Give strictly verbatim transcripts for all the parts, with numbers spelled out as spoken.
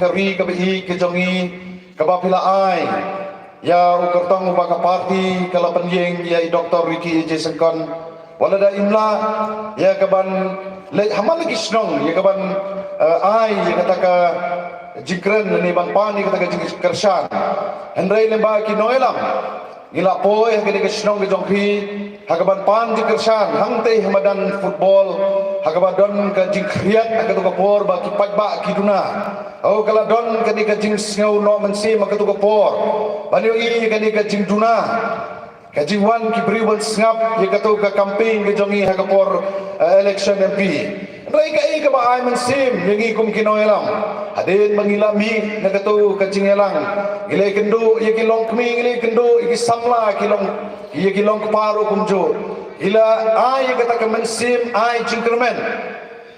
ka ri kaba ïeit ka jong ngi, kaba phi la ai ïa u kyrtong uba ka party ka la pynïeng ïa i Doctor Ricky A J Syngkon. Wat la da im lah ïa kaban leit ha man la ki shnong ïa kaban, eh, ai ïa kata ka jingkren ne ban pan ïa kata ka jingkyrshan. Hynrei lyngba ki nongïalam ngi la poi ha kane ka shnong ka jong phi ha kaban pan jingkyrshan hangtei ha madan football, ha kaba don ka jingkhriat ha kato ka por ba ki paidbah ki duna. Oh, ka la don kane ka jingsngew noh mynsiem ha kato ka por ban ïohi ïa kane ka jingduna, ka jingwan ki briew ban sngap ïa kato ka campaign ka jong ngi ha ka por, eh, election M P. Hynrei kaei kaba ai mynsiem ïa ngi kum ki nongïalam? Hadien ba ngi la mih na kato ka jingïalang, ngi la ïakynduh ïa ki longkmie, ngi la ïakynduh ïa ki samla, ki long, ïa ki longkpa ruh kumjuh. Ngi la ai ïa kata ka mynsiem ai jingkyrmen.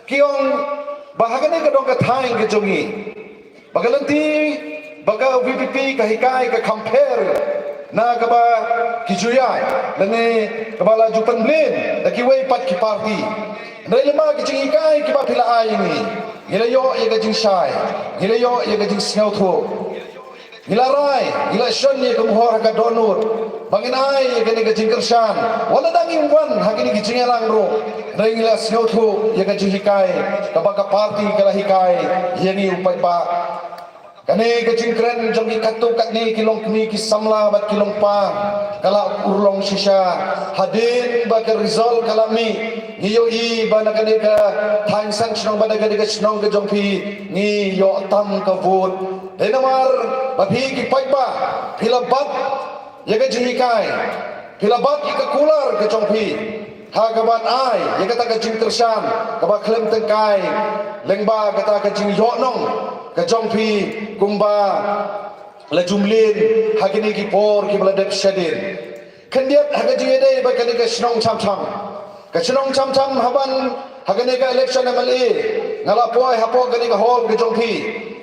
Ki ong ba ha kane ka dong ka thaiñ ka jong ngi, ba ka lynti, ba ka V P P ka hikai ka compare na kaba ki ju ïaid lane kaba la ju pynmlien da kiwei pat ki party. Hynrei lyngba ki jinghikai kiba phi la ai ïa ngi, ngi la ïoh ïa ka jingshai, ngi la ïoh ïa ka jingsngewthuh. Ngi la rai, ngi la shon ïa ka mohor ha ka dohnud ba ngin ai ïa kane ka jingkyrshan. Wat la da ngim wan ha kine ki jingïalang ruh, hynrei ngi la sngewthuh ïa ka jinghikai kaba ka party ka la hikai ïa ngi u paidbah. Kane ka jingkren jong ki katto katne ki longkmie, ki samla bad ki longpa ka la urlong shisha. Hadien ba ka result ka la mih, ngi ïohi ba na kane ka thaiñ Seng Shnong bad na kane ka shnong ka jong phi ngi ïoh tam ka vote. Dei namar ba phi ki paidbah phi la bat ïa ka jinghikai, phi la bat ïa ka kular ka jong phi ha kaban ai ïa kata ka jingkyrshan kaba khlem tyngkai lyngba kata ka jingïohnong ka jong phi kumba la ju mlien ha kine ki por kiba la dep shadien. Khyndiat ha ka jingïadei bad kane ka shnong Chamcham. Ka shnong Chamcham, haban ha kane ka election M L A nga la poi hapoh kane ka hall ka jong phi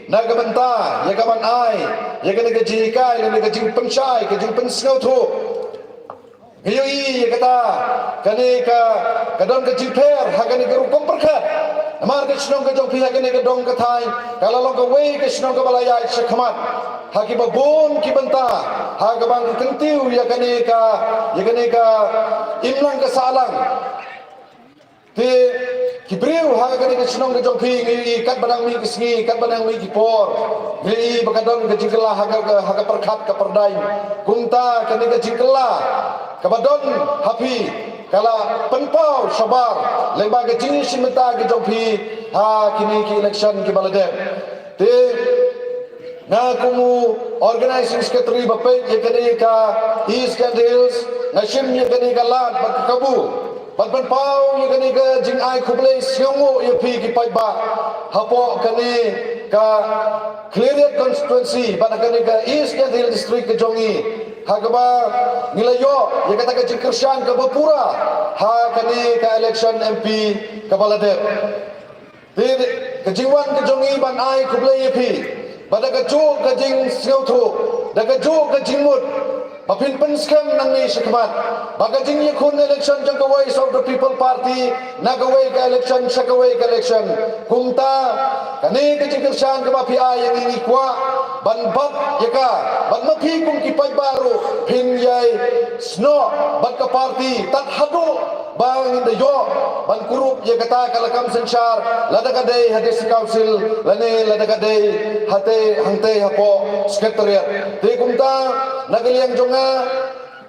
na ka bynta ïa kaban ai ïa kane ka jinghikai, kane ka jingpynshai, ka jingpynsngewthuh. Ngi ïohi ïa kata, kane ka, ka don ka jingpher ha kane ka rukom pyrkhat. Namar ka shnong ka jong phi ha kane ka dong ka thaiñ ka la long kawei ka shnong kaba la ïaid shakhmat ha kiba bun ki bynta ha kaban kyntiew ïa kane ka, ïa kane ka imlang ka sahlang. Te ki briew ha kane ka shnong ka jong phi ngi ïohi katba nang mih ki sngi, katba nang mih ki por, ngi ïohi ba ka don ka jingkylla ha ka, ha ka pyrkhat ka pyrdain. Kumta kane ka jingkylla kaba don ha phi ka la pynpaw shabar lyngba ka jingïashim bynta ka jong phi ha kine ki election kiba la dep. Te nga kum u organizing secretary ba peit ïa kane ka East Jaintia Hills, nga shim ïa kane ka lad bad ka kabu ban pynpaw ïa kane ka jingai khublei sngewnguh ïa phi ki paidbah hapoh kane ka Khliehriat constituency bad kane ka East Jaintia Hills District ka jong ngi, ha kaba ngi la ïoh ïa kata ka jingkyrshan kaba pura ha kane ka election M P kaba la dep. Te ka jingwan ka jong ngi ban ai khublei ïa phi ba da kajuh ka jingsngewthuh, da kajuh ka jingmut ba phin pynskhem nangne shakhmat ba ka jingïakhun election jong ka Voice of the People Party na kawei ka election sha kawei ka election. Kumta kane ka jingkyrshan kaba phi ai ïa ngi, ngi kwah ban bat ïa ka, bad ma phi kum ki paidbah ruh phin ïai snoh bad ka party tad haduh ba ngin da ïoh ban kurup ïa kata ka lakam synshar, lada ka dei ha District Council lane lada ka dei hangtei, hangtei hapoh Secretariat. Te kumta na ka liang jong nga,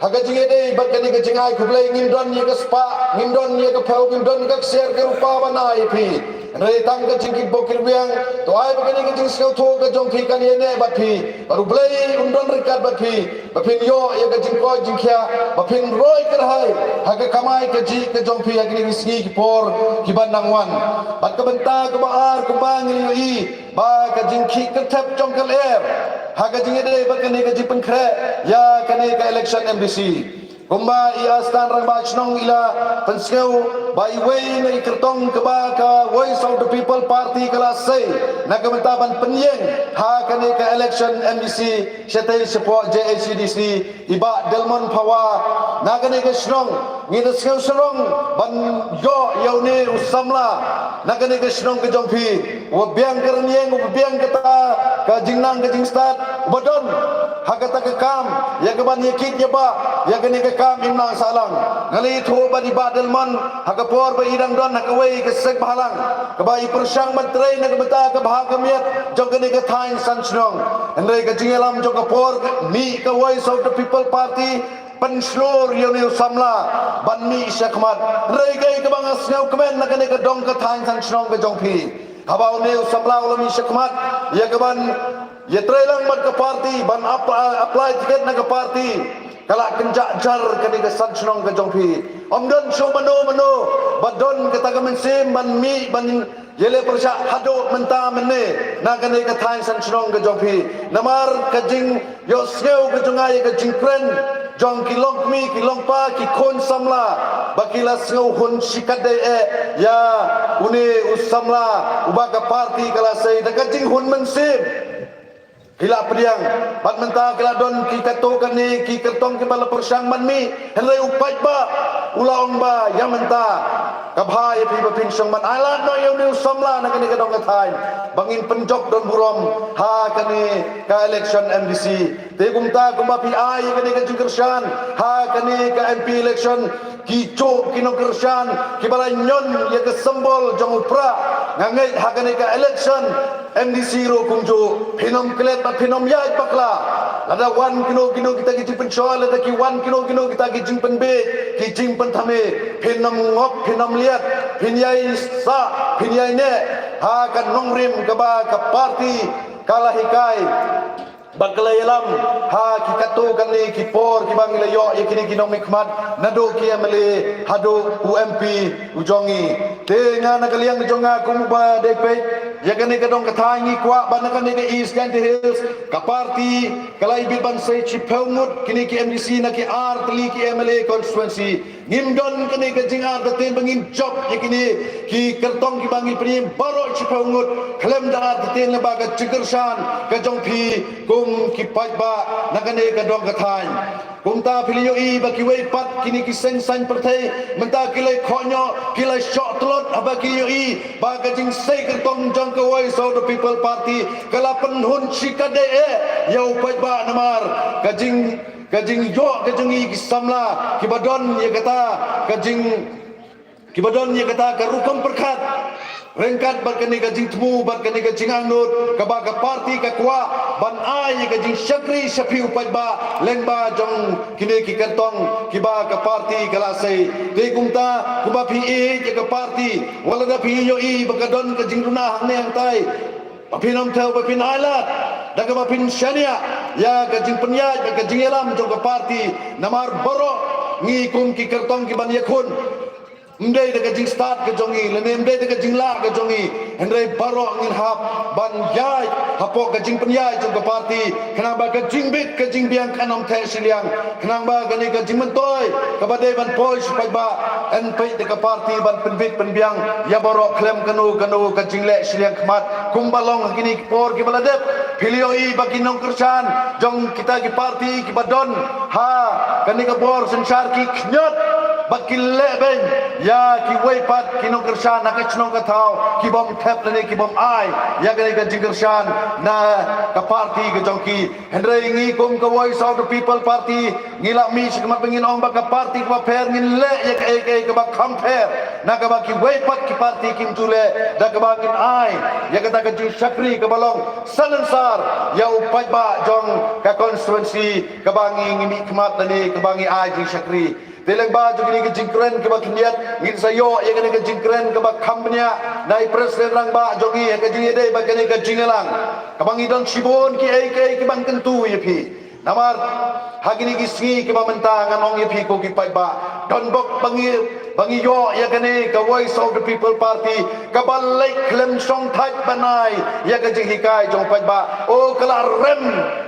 ha ka jingïadei bad kane ka jingai khublei, ngim don ïa ka spah, ngim don ïa ka phew, ngim don ka ksiar ka rupa ban ai ïa phi. Hynrei tang ka jingkyrpad kyrwiang, to ai ba kane ka jingsngewthuh ka jong phi kan ïaineh bad phi, bad U Blei un don ryngkat bad phi, ba phin ïoh ïa ka jingkoit jingkhiah, ba phin roi kyrhai ha ka kamai kajih ka jong phi ha kine ki sngi ki por kiban nang wan. Bad ka bynta kaba ar, kumba ngi ïohi ba ka jingkhih kyrthep jong ka lyer ha ka jingïadei bad kane ka jingpynkhreh ïa kane ka election M D C. Kumba i Assistant Rangbah Shnong i la pynsngew ba iwei na i kyrtong kaba ka Voice of the People Party ka la sei na ka bynta ban pynïeng ha kane ka election M D C shatei shapoh J H A D C, i Bah Delmon Phawa na kane ka shnong. Ngi da sngew sarong ban ïoh ïa une u samla na kane ka shnong ka jong phi, uba biang ka rynïeng, uba biang kata ka jingnang ka jingstad, uba don ha kata ka kam ïa kaban ïa kit ïa bah ïa kane ka kam imlang sahlang. Nga la ïathuh ba i Bah Delmon ha ka por ba i dang don ha kawei ka seng bhalang kaba i pyrshang ban trei na ka bynta ka bha ka miat jong kane ka thaiñ San Shnong. Hynrei ka jingïalam jong ka por mih ka Voice of the People Party pynshlur ïa une u samla ban mih shakhmat. Hynrei kaei kaba nga sngewkmen na kane ka dong ka thaiñ San Shnong ka jong phi, haba une u samla u la mih shakhmat ïa kaban ïatreilang bad ka party, ban ap-, apply ticket na ka party, ka la kynjah jar kane ka San Shnong ka jong phi. Ym don shuh mano mano ba don kata ka mynsiem ban mih ban ïaleh pyrshah haduh mynta mynne na kane ka thaiñ San Shnong ka jong phi. Namar ka jingïohsngew ka jong nga ïa ka jingkren jong ki longkmie, ki longpa, ki khun samla ba ki la sngewhun shikatdei eh ïa une u samla uba ka party ka la sei da ka jinghun mynsiem. Ki la pdiang bad mynta ki la don ki katto katne ki kyrtong kiba la pyrshang ban mih, hynrei u paidbah u la ong ba ïa mynta ka bha ïa phi ba phin shong ban ailad noh ïa une u samla na kane ka dong ka thaiñ ba ngin pynjop don burom ha kane ka election M D C. Te kumta kumba phi ai ïa kane ka jingkyrshan ha kane ka M P election, ki juh ki nongkyrshan kiba la ñion ïa ka symbol jong u prah, nga ngeit ha kane ka election M D C ruh kumjuh phin ym klet bad phin ym ïaid bakla. Lada wan kino kino kita ki jingpynshoi, lada ki wan kino kino kita ki jingpynbeit, ki jingpynthame, phin ym ngop, phin ym liat, phin ïai sah, phin ïai neh ha ka nongrim kaba ka party ka la hikai bad ka la ïalam ha ki katto katne ki por kiba ngi la ïoh ïa kine ki nongmihkhmat, naduh ki M L A haduh u M P u jong ngi. Te nga na ka liang jong nga kum uba dei peit ïa kane ka dong ka thaiñ, ngi kwah ba na kane ka East Jaintia Hills ka party ka la ibit ban sei shiphew ngut kine ki M D C na ki ar tylli ki M L A constituency. Ngim don kane ka jingartatien ba ngin jop ïa kine ki kyrtong kiba ngi pynïeng baroh shiphew ngut khlem da artatien, lyngba ka jingkyrshan ka jong phi kum ki paidbah na kane ka dong ka thaiñ. Kumta phi la ïohi ba kiwei pat kine ki seng saiñ pyrthei mynta ki la khohñioh, ki la shoh tlot haba ki ïohi ba ka jingsei kyrtong jong ka Voice of the People Party ka la pynhun shikatdei eh ïa u paidbah, namar ka jing ka jingïoh ka jong ngi ki samla kiba don ïa kata ka jing, kiba don ïa kata ka rukom pyrkhat ryngkat bad kane ka jingthmu bad kane ka jingangnud kaba ka party ka kwah ban ai ïa ka jingshakri sha phi u paidbah lyngba jong kine ki kyrtong kiba ka party ka la sei. Te kumta kumba phi ïeit ïa ka party, wat lada phi ïohi ba ka don ka jingduna hangne hangtai, ba phin ym thew, ba phin ailad da kaba phin shaniah ïa ka jingpynïaid bad ka jingïalam jong ka party, namar baroh ngi kum ki kyrtong kiban ïakhun, ym dei da ka jingstad ka jong ngi lane ym dei da ka jinglah ka jong ngi, hynrei baroh ngin hap ban ïaid hapoh ka jingpynïaid jong ka party, khnang ba ka jingbit ka jingbiang kan ym theh shiliang, khnang ba kane ka jingmyntoi kaba dei ban poi sha paidbah, yn peit da ka party ban pynbit pynbiang ïa baroh khlem kano kano ka jingleh shiliang khmat. Kumba long ha kine ki por kiba la dep, phi la ïohi ba ki nongkyrshan jong kita ki party kiba don ha kane ka bor synshar ki khñiot bad ki lehbeiñ ïa kiwei pat ki nongkyrshan ha ka shnong ka thaw kibym thep lane kibym ai ïa kane ka jingkyrshan na ka party ka jong ki. Hynrei ngi kum ka Voice of the People Party ngi la mih sha khmat ba ngin ong ba ka party kaba pher ngin leh ïa kaei kaei kaba kham pher na kaba kiwei pat ki party kim ju leh, da kaba ngin ai ïa kata ka jingshakri kaba long salonsar ïa u paidbah jong ka constituency kaba ngi, ngi mihkhmat lane kaba ngi ai jingshakri. Te lyngba jong kane ka jingkren kaba khyndiat ngin sa ïoh ïa kane ka jingkren kaba kham bniah na i President Rangbah jong ngi ha ka jingïadei bad kane ka jingïalang kaba ngi don shibun kiei kiei kiban kyntu ïa phi. Namar ha kine ki sngi kiba mynta ngan ong ïa phi ko ki paidbah, don bok ba ngi Ba ngi ïoh ïa kane ka Voice of the People Party kaba leit khlem shong thait ban ai ïa ka jinghikai jong u paidbah. Oh, ka la rem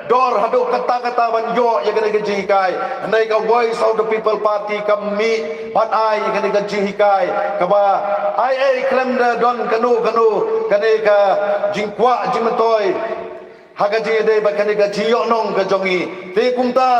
dor haduh katta katta ban ïoh ïa kane ka jinghikai. Hynrei ka Voice of the People Party ka mih ban ai ïa kane ka jinghikai kaba ai ei khlem da don kano kano kane ka jingkwah jingmyntoi ha ka jingïadei bad kane ka jingïohnong ka jong ngi. Te kumta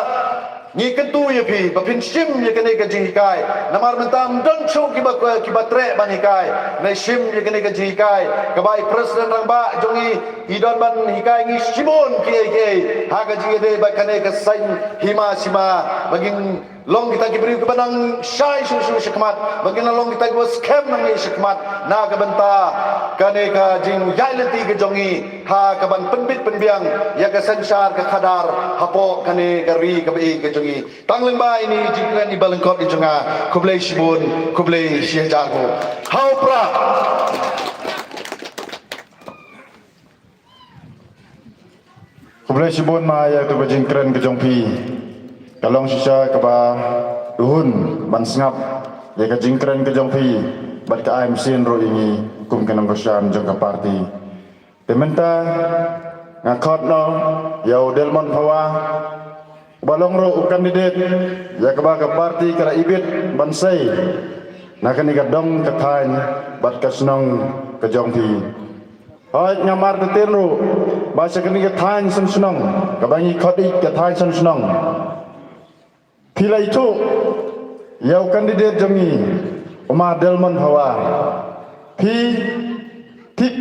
ngi kyntu ïa phi ba phin shim ïa kane ka jinghikai. Namar mynta ym don shuh kiba, kiba treh ban hikai. Ngi shim ïa kane ka jinghikai kaba i President Rangbah jong ngi i don ban hikai ngi shibun kiei kiei ha ka jingïadei bad kane ka saiñ hima sima ba ngin long kita ki briew kiba nang shai shuh shuh shakhmat, ba ngin long kita kiba skhem nangne shakhmat na ka bynta kane ka jingïaid lynti ka jong ngi ha kaban pynbit pynbiang ïa ka synshar ka khadar hapoh kane ka ri kaba ïeit ka jong ngi. Tang lyngba ine i jingkren iba lyngkot ka jong nga, khublei shibun, khublei shihajar nguh. Ha u Prah. Khublei shibun ma ïa kaba jingkren ka jong phi. Ka long shisha kaba duhun ban sngap ïa ka jingkren ka jong phi bad ka ai mynsiem ruh ïa ngi kum ki nongkyrshan jong ka party. Te mynta nga khot noh ïa u Delmon Phawa ba long ruh u candidate ïa kaba ka party ka la ibit ban sei na kane ka dong ka thaiñ bad ka shnong ka jong phi. Hooid, ngam artatien ruh ba sha kane ka thaiñ Shnong Shnong kaba ngi khot ïa ka thaiñ Shnong Shnong, phi la ithuh ïa u candidate jong ngi u ma Delmon Phawa. Phi tip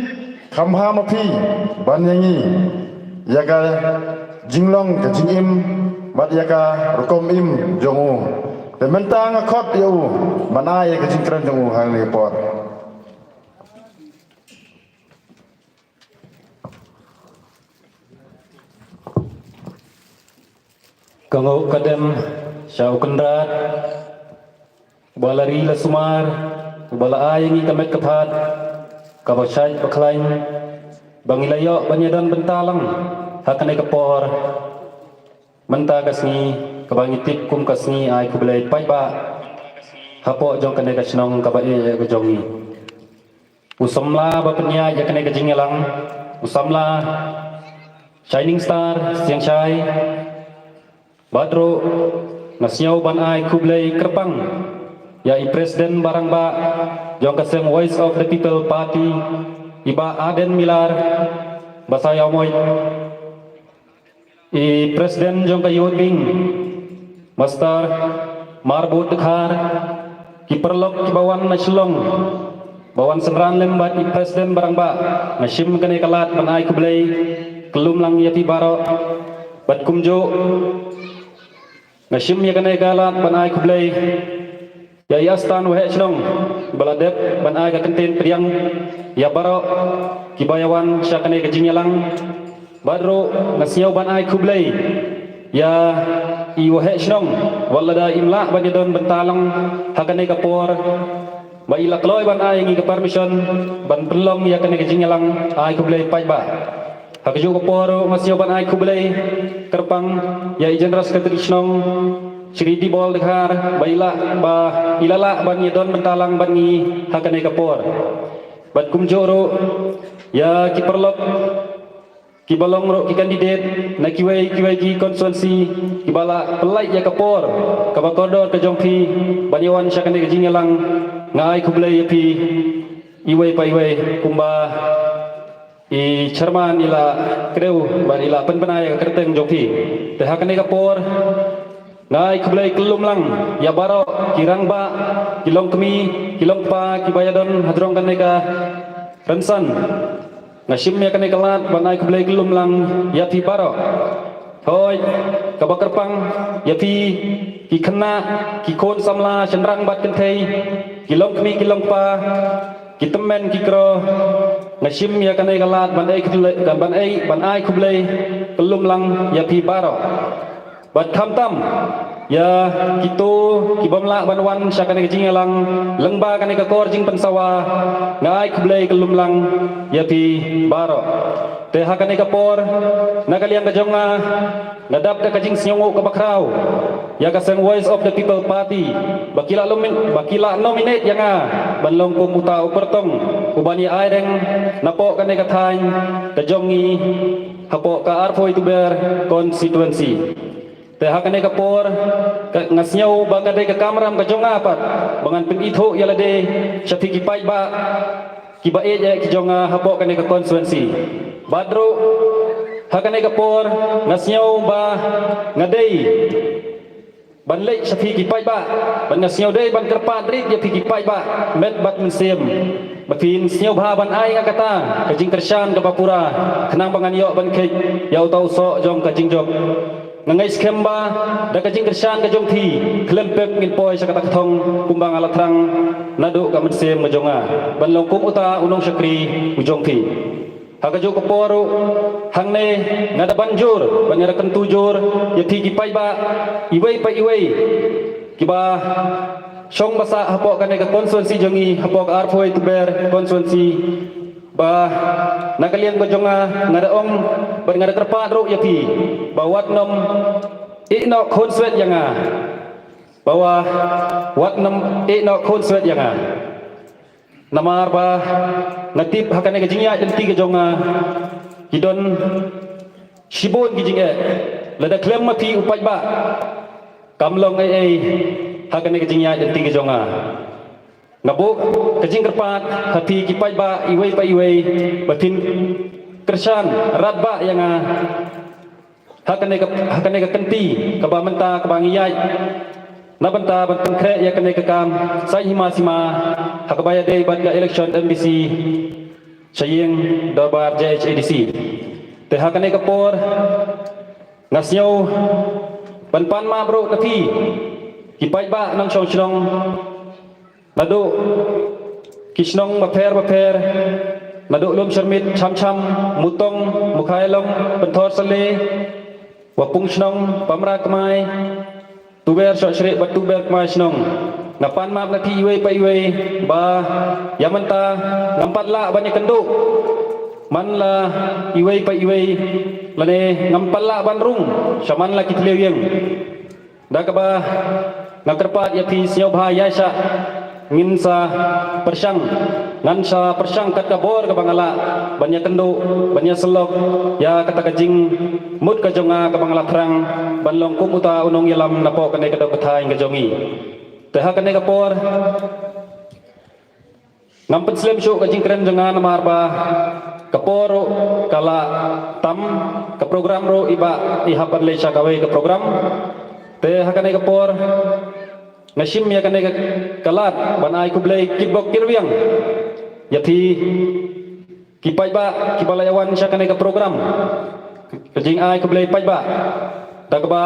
kham bha ma phi ban ïa ngi ïa ka jinglong ka jingim bad ïa ka rukom im jong u. Te mynta nga khot ïa u ban ai ïa ka jingkren jong u ha kane ka por. Ka nguh ka dem sha u Kynrad uba la ri la sumar, uba la ai ngi ka met ka phad kaba shait ba khlaiñ ba ngi la ïoh ban ïadon bynta lang ha kane ka por. Mynta ka sngi kaba ngi tip kum ka sngi ai khublei paidbah hapoh jong kane ka shnong kaba ïeit ka jong ngi. U samla ba pynïaid ïa kane ka jingïalang, u samla Shining Star Siangshai. Bad ruh nga sngew ban ai khublei kyrpang ïa i President ba rangbah jong ka seng Voice of the People Party, i Bah Ardent Miller Basaiawmoit. I President jong ka Youth Wing, Master Marbud Dkhar, ki paralok kiba wan na Shillong, ba wan synran lem bad i President ba rangbah, nga shim kane ka lad ban ai khublei kyllum lang ïa phi baroh, bad kumjuh nga shim ïa kane ka lad ban ai khublei ïa i Astan Waheh Shnong ba la dep ban ai ka kyntien pdiang ïa baroh kiba ïawan sha kane ka jingïalang. Bad ruh nga sngew ban ai khublei ïa i Waheh Shnong wat lada im lah ban ïadon bynta lang ha kane ka por ba i la kloi ban ai ngi ka permission ban pynlong ïa kane ka jingïalang. Ai khublei paidbah. Ha kajuh ka por ruh nga sngew ban ai khublei kyrpang ïa i General Secretary Shnong Shri Dibol Dkhar ba i la, ba i la lah ban ïadon bynta lang bad ngi ha kane ka por. Bad kumjuh ruh ïa ki paralok kiba long ruh ki candidate na kiwei kiwei ki constituency kiba la pynlait ïa ka por kaba kordor ka jong phi ban ïawan sha kane ka jingïalang. Nga ai khublei ïa phi iwei pa iwei kumba i chairman i la kdew bad i la pynbna ïa ka kyrteng jong phi. Te ha kane ka por nga ai khublei kyllum lang ïa baroh ki rangbah, ki longkmie, ki longkpa kiba ïadon hajrong kane ka rynsan. Nga shim ïa kane ka lad ban ai khublei kyllum lang ïa phi baroh. Hooid, kaba kyrpang ïa phi ki khynnah, ki khun samla shynrang bad kynthei, ki longkmie ki longkpa, ki tymmen ki kro, nga shim ïa kane ka lad ban ai khublei, ban ai, ban ai khublei kyllum lang ïa phi baroh. Bad khamtam ïa kito ki bym lah ban wan sha kane ka jingïalang lyngba kane ka kor jingpynsawa, nga ai khublei kyllum lang ïa phi baroh. Te ha kane ka por na ka liang ka jong nga, nga dap da ka jingsngewnguh kaba khraw ïa ka seng Voice of the People Party ba ki la nomin-, ba ki la nominate ïa nga ban long kum uta u kyrtong uban ïa ai reng napoh kane ka thaiñ ka jong ngi hapoh ka arphew Tuber constituency. Te ha kane ka por ka, nga sngew ba ka dei ka kamram ka jong nga pat ba ngan pynithuh ïa lade sha phi ki paidbah kiba ïeit eh ki jong nga hapoh kane ka constituency. Bad ruh ha kane ka por nga sngew ba nga dei ban leit sha phi ki paidbah, bad nga sngew dei ban kyrpad rit ïa phi ki paidbah met bad mynsiem ba phin sngewbha ban ai nga kata ka jingkyrshan kaba pura khnang ba ngan ïoh ban kheit ïa uta u soh jong ka jingjop. Nga ngeit skhem ba da ka jingkyrshan ka jong phi khlem pep ngin poi sha kata ka thong kumba nga la thrang naduh ka mynsiem ka jong nga ban long kum uta u nongshakri u jong phi. Ha kajuh ka por ruh hangne nga da ban jur ban ïa kyntu jur ïa phi ki paidbah iwei pa iwei kiba shong ba sah hapoh kane ka constituency jong ngi, hapoh ka arphew Tuber constituency, ba na ka liang ka jong nga nga da ong bad nga da kyrpad ruh ïa phi ba wat nym ïeh noh khun swet ïa nga, ba wa-, wat nym ïeh noh khun swet ïa nga. Namar ba nga tip ha kane ka jingïaid lynti ka jong nga ki don shibun ki jingeh. Lada khlem ma phi u paidbah kam long ei ei ha kane ka jingïaid lynti ka jong nga. Nga buh ka jingkyrpad ha phi ki paidbah iwei pa iwei ba phin kyrshan radbah ïa nga ha kane ka, ha kane ka kynti kaba mynta kaba ngi ïaid na bynta ban pynkhreh ïa kane ka kam saiñ hima sima ha kaba ïadei bad ka election M D C sha ïing dorbar J H A D C. Te ha kane ka por nga sngew ban pan map ruh na phi ki paidbah nongshong shnong naduh ki shnong bapher bapher, naduh Lumshyrmiet, Chamcham, Mutong, Mukhai Long, Pynthor Sale, Wapung Shnong, Pamra Kmai, Tuber Sohshrieh bad Tuber Kmai Shnong. Nga pan map na phi iwei pa iwei ba ïa mynta ngam pat lah ban ïakynduh man la iwei pa iwei lane ngam pat lah ban rung sha man la ki thliew ïing. Da kaba nga kyrpad ïa phi sngewbha ïaishah ngin sa pyrshang, ngan sa pyrshang kat ka bor kaba nga lah ban ïakynduh, ban ïasyllok ïa kata ka jingmut ka jong nga kaba nga la thrang ban long kum uta u nongïalam napoh kane ka dong ka thaiñ ka jong ngi. Te ha kane ka por ngam pynslem shuh ka jingkren jong nga namar ba ka por ruh ka la tam, ka program ruh i Bah i hap ban leit sha kawei ka program. Te ha kane ka por nga shim ïa kane ka, ka lad ban ai khublei kitbok kitrwiang ïa phi ki paidbah kiba la ïa wan sha kane ka program. Ka jingai khublei paidbah da kaba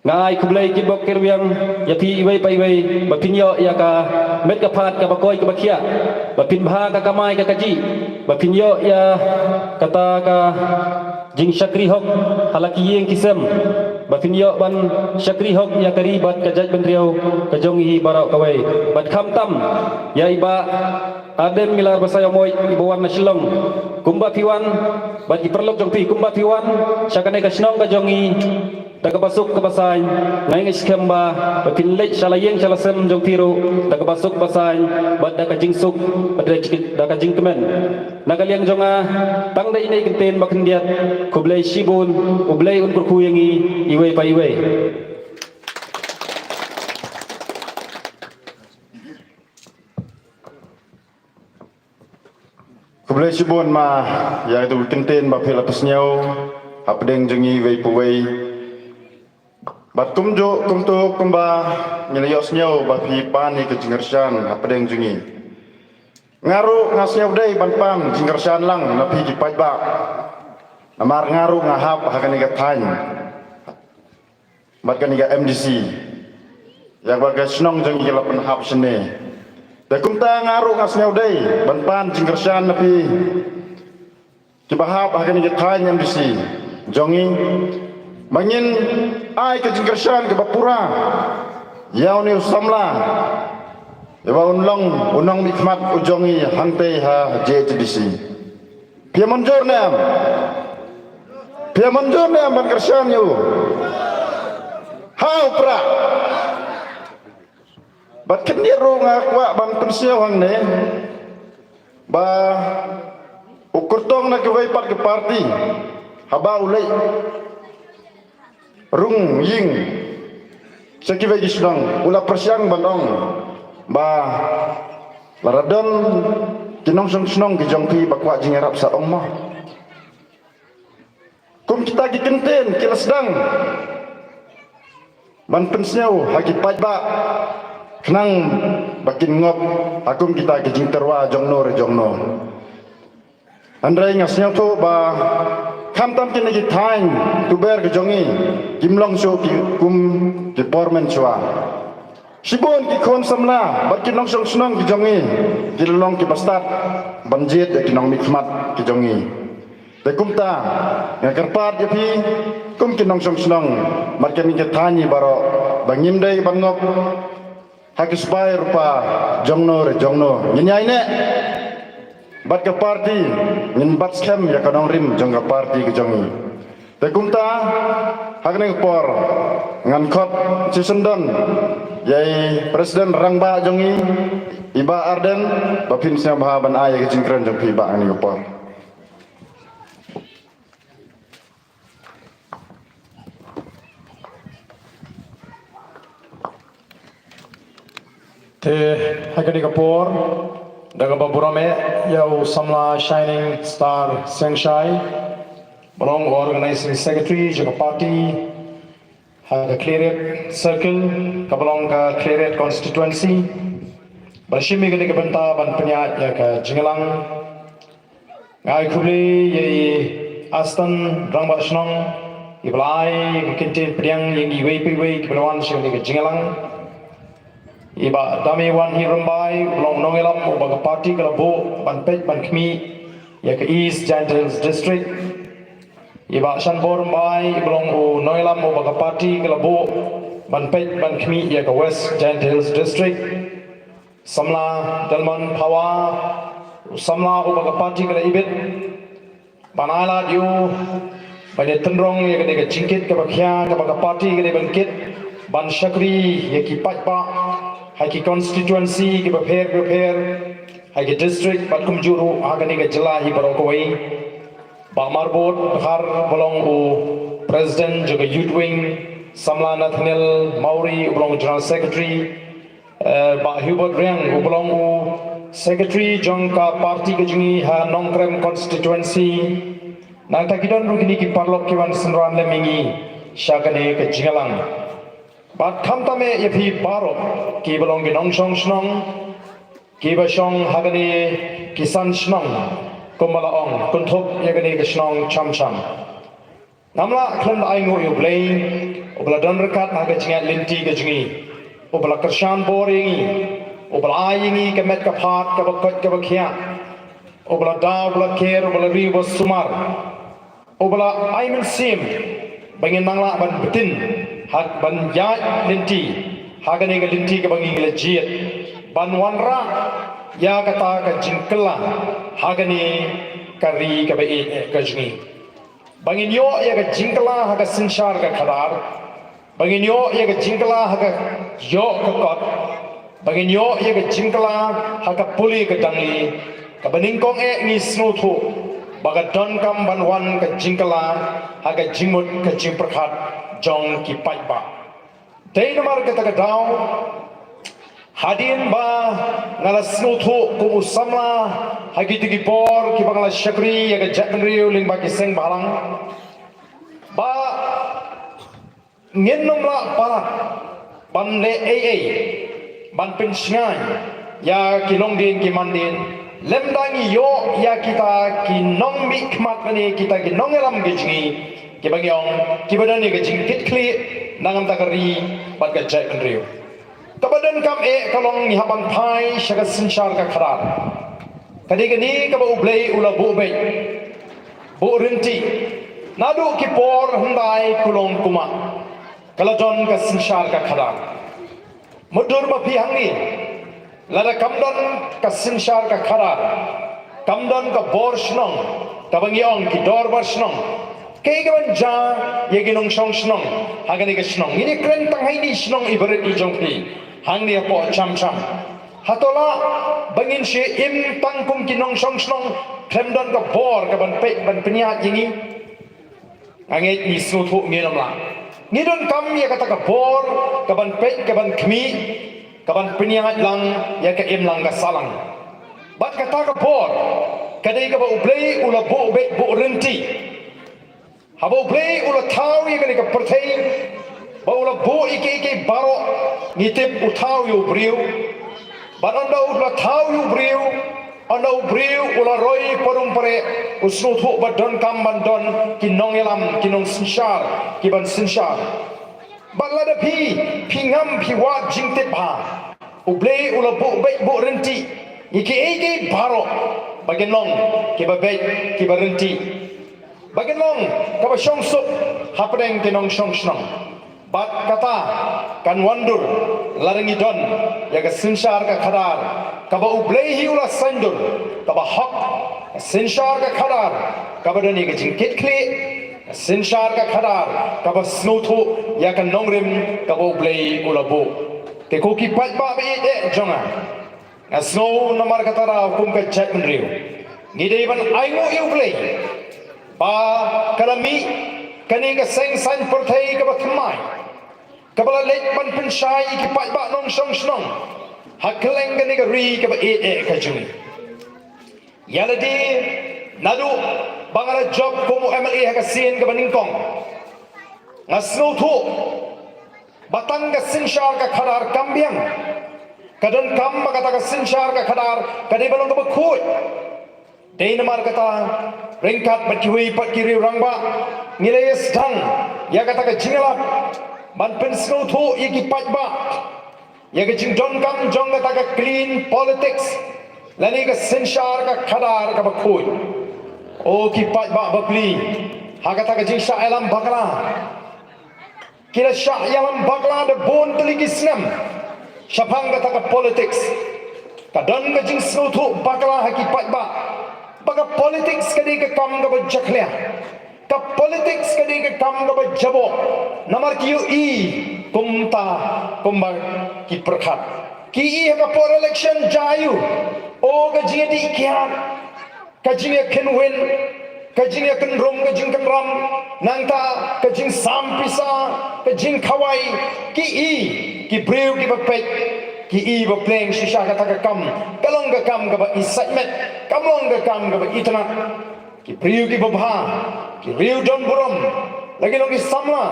nga ai khublei kitbok kitrwiang ïa phi iwei pa iwei ba phin ïoh ïa ka met ka phad kaba koit kaba khiah, ba phin bha ka kamai ka kajih, ba phin ïoh ïa kata ka jingshakri hok ha la ki ïing ki sem, ba phin ïoh ban shakri hok ïa ka ri bad ka jaitbynriew ka jong ngi baroh kawei. Bad khamtam ïa i Bah Ardent Miller Basaiawmoit iba wan na Shillong. Kumba phi wan bad ki paralok jong phi, kumba phi wan sha kane ka shnong ka jong ngi da kaba suk kaba saiñ, nga ngeit skhem ba ba phin leit sha la ïing sha la sem jong phi ruh da kaba suk ba saiñ bad da ka jingsuk bad da ka jing-, da ka jingkmen. Na ka liang jong nga tang da ine i kyntien ba khyndiat, khublei shibun, U Blei un kyrkhu ïa ngi iwei pa iwei. Khublei shibun ma ïa itu kyntien ba phi la pynsngew hapdeng jong ngi iwei pa iwei. Bad kumjuh kumto kumba ngi la ïohsngew ba phi pan ïa ka jingkyrshan hapdeng jong ngi. Nga ruh nga sngew dei ban pan jingkyrshan lang na phi ki paidbah. Namar nga ruh nga hap ha kane ka thaiñ bad kane ka M D C. Ïa kaba ka shnong jong ngi ka la pynhap shane. Te kumta nga ruh nga sngew dei ban pan jingkyrshan na phi kiba hap ha kane ka thaiñ M D C jong ngi ba ngin ai ka jingkyrshan kaba pura ïa une u samla ïa ba un long u nongmihkhmat u jong ngi hangtei ha J H A D C. Phi ïa mynjur ne em? Phi ïa mynjur ne em ban kyrshan ïa u? Ha u Prah. Bad khyndiat ruh nga kwah ban pynsngew hangne ba u kyrtong na kiwei pat ki party haba u leit rung ïing sha kiwei ki shnong u la pyrshang ban ong ba lada don ki nongshong shnong ki jong phi ba kwah jingïarap sa ong mo. Kum kita ki kyntien ki la sdang ban pynsngew ha ki paidbah khnang ba kin ngop ha kum kita ki jingtyrwa jong no re jong no. Hynrei nga sngewthuh ba khamtam kine ki thaiñ tuber ki jong ngi kim long shuh ki kum ki por mynshuwa. Shibun ki khun samla bad ki nongshong shnong ki jong ngi ki la long kiba stad ban jied ïa ki nongmihkhmat ki jong ngi. Te kumta nga kyrpad ïa phi kum ki nongshong shnong markane ki thaiñ baroh ba ngim dei ban ngop ha ki spah rupa jong no re jong no. Ngin ïaineh bad ka party, ngin bat skhem ïa ka nongrim jong ka party ka jong ngi. Te kumta ha kane ka por ngan khot shisien don ïa i President Rangbah jong ngi, i Bah Ardent, ba phin sngewbha ban ai ïa ka jingkren jong phi Bah ha kane ka por. Te ha kane ka por da kaba burom eh ïa u samla Shining Star Sengshai, ba long u Organizing Secretary jong ka party ha ka Khliehriat Circle, kaba long ka Khliehriat Constituency, ba la shim ïa kane ka bynta ban pynïaid ïa ka jingïalang. Nga ai khublei ïa i Aston Rangbah Shnong, iba la ai ïa ka kyntien pdiang ïa ngi iwei pa iwei kiba la wan sha kane ka jingïalang. I Bah Dame Wanhi Rymbai, uba long u nongïalam uba ka party ka la buh ban peit ban khmih ïa ka East Jaintia Hills District. I Bah Shanbor Rymbai, uba long u nongïalam uba ka party ka la buh ban peit ban khmih ïa ka West Jaintia Hills District. Samla Delmon Phawa, samla uba ka party ka la ibit ban ai lad ïa u ban ïa tynrong ïa kane ka jingkit kaba khia kaba ka party ka dei ban kit ban shakri ïa ki paidbah ha ki constituency kiba pher kiba pher, ha ki district bad kumjuh ruh ha kane ka jylla hi baroh kawei. Bah Marbud Dkhar uba long u President jong ka Youth Wing, samla Nathaniel Mawrie uba long u General Secretary, eh, Bah Hubert Riang uba long u Secretary jong ka party ka jong ngi ha Nongkrem Constituency. Nangta ki don ruh kine ki paralok ki wan synran lem ïa ngi sha kane ka jingïalang. Bad khamtam eh ïa phi baroh kiba long ki nongshong shnong, kiba shong ha kane ki san shnong, kumba la ong, kynthup ïa kane ka shnong Chamcham. Ngam lah khlem da ainguh ïa U Blei, uba la don ryngkat ha ka jingïaid lynti ka jong ngi, uba la kyrshan bor ïa ngi, uba la ai ïa ngi ka met ka phad kaba koit kaba khiah, uba la da, uba la ker, uba la ri, uba sumar, uba la ai mynsiem ba ngin nang lah ban btin ha ban ïaid lynti ha kane ka lynti kaba ngi la jied, ban wanrah ïa kata ka jingkylla ha kane ka ri kaba ïeit ka jong ngi. Ba ngin ïoh ïa ka jingkylla ha ka synshar ka khadar, ba ngin ïoh ïa ka jingkylla ha ka ïoh ka kot, ba ngin ïoh ïa ka jingkylla ha ka pule ka dangli, kaba nyngkong eh ngi sngewthuh ba ka donkam ban wan ka jingkylla ha ka jingmut ka jingpyrkhat jong ki paidbah. Dei namar kata ka daw, hadien ba nga la sngewthuh kum u samla ha kito ki por kiba nga la shakri ïa ka jaitbynriew lyngba ki seng bhalang, ba ngin ym lah palat ban leh ei ei ban pynshngaiñ ïa ki longdien ki mandien lymda ngi ïoh ïa kita ki nongmihkhmat lane kita ki nongïalam ki jong ngi, kiba ngi ong kiba don ïa ka jingkitkhlieh na ka bynta ka ri bad ka jaitbynriew. Kaba donkam eh ka long ngi hap ban phai sha ka synshar ka khadar. Ka dei kane kaba U Blei u la buh beit, buh rynti. Naduh ki por hyndai kulong kumah ka la don ka synshar ka khadar. Mutdur ma phi hangne, lada kam don ka synshar ka khadar, kam don ka bor shnong, kaba ngi ong ki dorbar shnong, Kaei kaban jia ïa ki nongshong shnong ha kane ka shnong? Ngin ïa kren tang ha ine i shnong i barit i jong phi, hangne hapoh Chamcham. Hato lah ba ngin shu im tang kum ki nongshong shnong, khlem don ka bor kaban peit ban pynïaid ïa ngi? Nga ngeit ngi sngewthuh ngin ym lah. Ngi donkam ïa kata ka bor kaban peit, kaban khmih, kaban pynïaid lang ïa ka imlang ka sahlang. Bad kata ka bor ka dei kaba U Blei u la buh beit buh rynti. Haba U Blei u la thaw ïa kane ka pyrthei, ba u la buh ïa kiei kiei baroh, ngi tip u thaw ïa u briew. Bad ynda u la thaw ïa u briew, ynda u briew u la roi parum pareh, u sngewthuh ba donkam ban don ki nongïalam, ki nongsynshar, ki ban synshar. Bad lada phi, phi ngam, phi wad jingtip bha, U Blei u la buh beit buh rynti ïa kiei kiei baroh, ba kin long kiba beit, kiba rynti, ba kin long kaba shong suk hapdeng ki nongshong shnong. Bad kata kan wandur lada ngi don ïa ka synshar ka khadar kaba U Blei hi u la saiñdur, kaba hok, ka synshar ka khadar kaba don ïa ka jingkitkhlieh, ka synshar ka khadar kaba sngewthuh ïa ka nongrim kaba U Blei u la buh. Te ko ki paidbah ba ïeit eh jong nga, nga sngew namar kata ruh kum ka jaitbynriew ngi dei ban ainguh ïa U Blei ba ka la mih kane ka seng saiñ pyrthei kaba thymmai, kaba la leit ban pynshai ïa ki paidbah nongshong shnong ha kylleng kane ka ri kaba ïeit eh ka jong ngi. Ïa lade naduh ba nga la jop kum u M L A ha ka sien kaba nyngkong, nga sngewthuh ba tang ka synshar ka khadar kam biang. Ka donkam ba kata ka synshar ka khadar ka dei ban long kaba khuid. Dei namar kata, ryngkat bad kiwei pat ki riew rangbah, ngi la ïa sdang ïa kata ka jingïalap ban pynsngewthuh ïa ki paidbah ïa ka jingdonkam jong kata ka clean politics lane ka synshar ka khadar kaba khuid. O ki paidbah bapli, ha kata ka jingshah ïalam bakla, ki la shah ïalam bakla da bun tylli ki snem shaphang kata ka politics. Ka don ka jingsngewthuh bakla ha ki paidbah ba ka politics ka dei ka kam kaba jakhlia. Ka politics ka dei ka kam kaba jaboh. Namar ki ïohi kumta kumba ki pyrkhat. Ki ïohi ha ka por election jia aiu? O ka jingïadih kiad, ka jingïakynwin, ka jingïakynrum, ka jingkynram, nangta ka jingsam pisa, ka jingkhawai. Ki i, ki briew kiba peit, ki i ba pleng shisha kata ka kam ka long ka kam kaba i sait met, kam long ka kam kaba itynnad. Ki briew kiba bha, ki riew don burom, la ki long ki samla,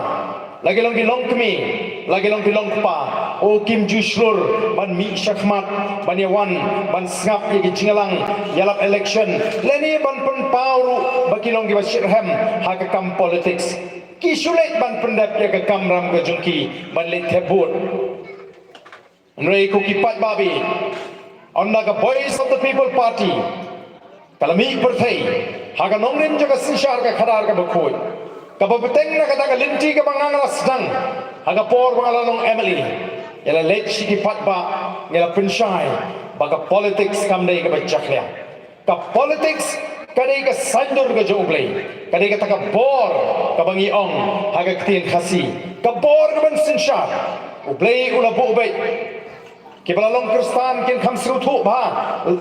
la ki long ki longkmie, la ki long ki longkpa, o kim ju shlur ban mih shakhmat ban ïawan ban sngap ïa ki jingïalang ïalap election lane ban pynpaw ruh ba ki long kiba shitrhem ha ka kam politics. Ki shu leit ban pyndep ïa ka kamram ka jong ki ban leit thep vote. Hynrei ko ki paidbah, ynda ka Voice of the People Party ka la mih pyrthei ha ka nongrim jong ka synshar ka khadar kaba khuid, kaba bteng na kata ka lynti kaba nga la sdang ha ka por ba nga la long M L A, ngi la leit sha ki paidbah, ngi la pynshai ba ka politics kam dei kaba jakhlia. Ka politics ka dei ka saiñdur ka jong U Blei, ka dei kata ka bor kaba ngi ong ha ka ktien Khasi, ka bor kaban synshar. U Blei u la buh beit. Kiba la long Khristan kin kham sngewthuh bha,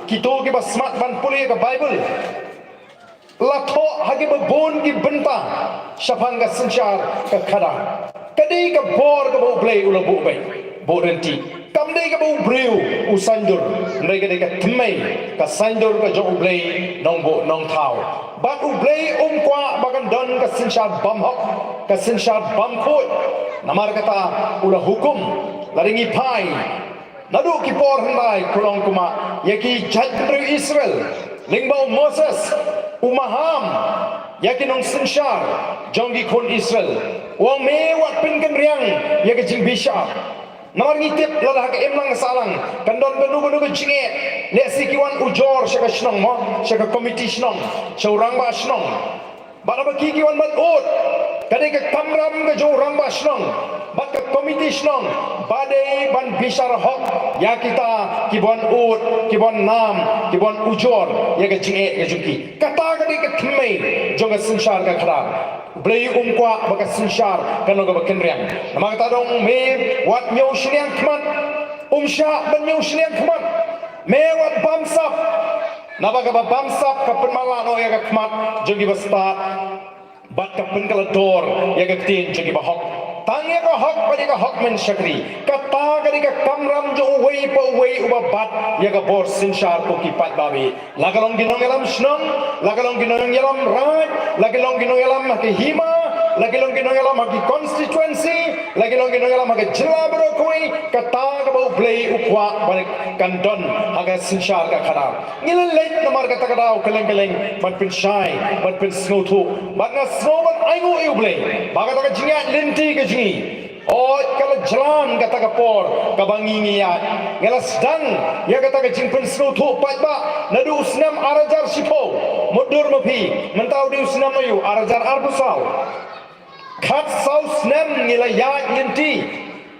kito kiba smat ban pule ka Baibl. La thoh ha kiba bun ki bynta shaphang ka synshar ka khadar. Ka dei ka bor kaba U Blei u la buh beit, buh rynti. Kam dei kaba u briew u saiñdur, hynrei ka dei ka thymmei, ka saiñdur ka jong U Blei Nongbuh Nongthaw. Bad U Blei um kwah ba kan don ka synshar bymhok, ka synshar bymkhuid. Namar kata u la hukum, lada ngi phai naduh ki por hyndai, khlong kumba ïa ki jaitbynriew Israel, lyngba u Moses, u maham ïa ki nongsynshar jong ki khun Israel, u ong, me wat pynkynriang ïa ka jingbishar. Namar ngi tip lada ha ka imlang sahlang kan don kano kano ka jingeh, lehse ki wan ujor sha ka shnong mo, sha ka komiti shnong, sha u rangbah shnong. Bad haba ki ki wan ban ud, ka dei ka kamram ka jong u rangbah shnong bad ka komiti shnong ba dei ban bishar hok ïa kita ki ban ud, ki ban nam, ki ban ujor ïa ka jingeh ka jong ki. Kata ka dei ka thymmei jong ka synshar ka khadar. Blei um kwah ba ka synshar kan long kaba kynriang. Namar kata dong me wat ñiew shiliang khmat. Um shah ban ñiew shiliang khmat. Me wat bamsap. Naba kaba bamsap ka pynmatlah noh ïa ka khmat jong kiba stad. Bad ka pynkylla dor ïa ka ktien jong kiba hok. Tang ïa ka hok bad ïa ka hok men shakri. Kata ka dei ka kamram jong uwei pa uwei uba bat ïa ka bor synshar ko ki paidbah. La ka long ki nongïalam shnong, la ka long ki nongïalam raid, la ka long ki nongïalam ha ki hima, la ka long ki nongïalam ha ki constituency, la ka long ki nongïalam ha ka jylla baroh kawei, kata kaba U Blei u kwah ba kan don ha ka synshar ka khadar. Ngi la leit namar kata ka daw kylleng kylleng ban pynshai, ban pynsngewthuh, bad nga sngew ban ainguh ïa U Blei ba kata ka jingïaid lynti ka jong ngi. Hooid, ka la jlan kata ka por kaba ngi ngi ïaid. Nga la sdang ïa kata ka jingpynsngewthuh paidbah naduh u snem ar hajar shiphew. Mutdur ma phi, mynta u dei u snem aïu, ar hajar arphew saw. Khatsaw snem ngi la ïaid lynti.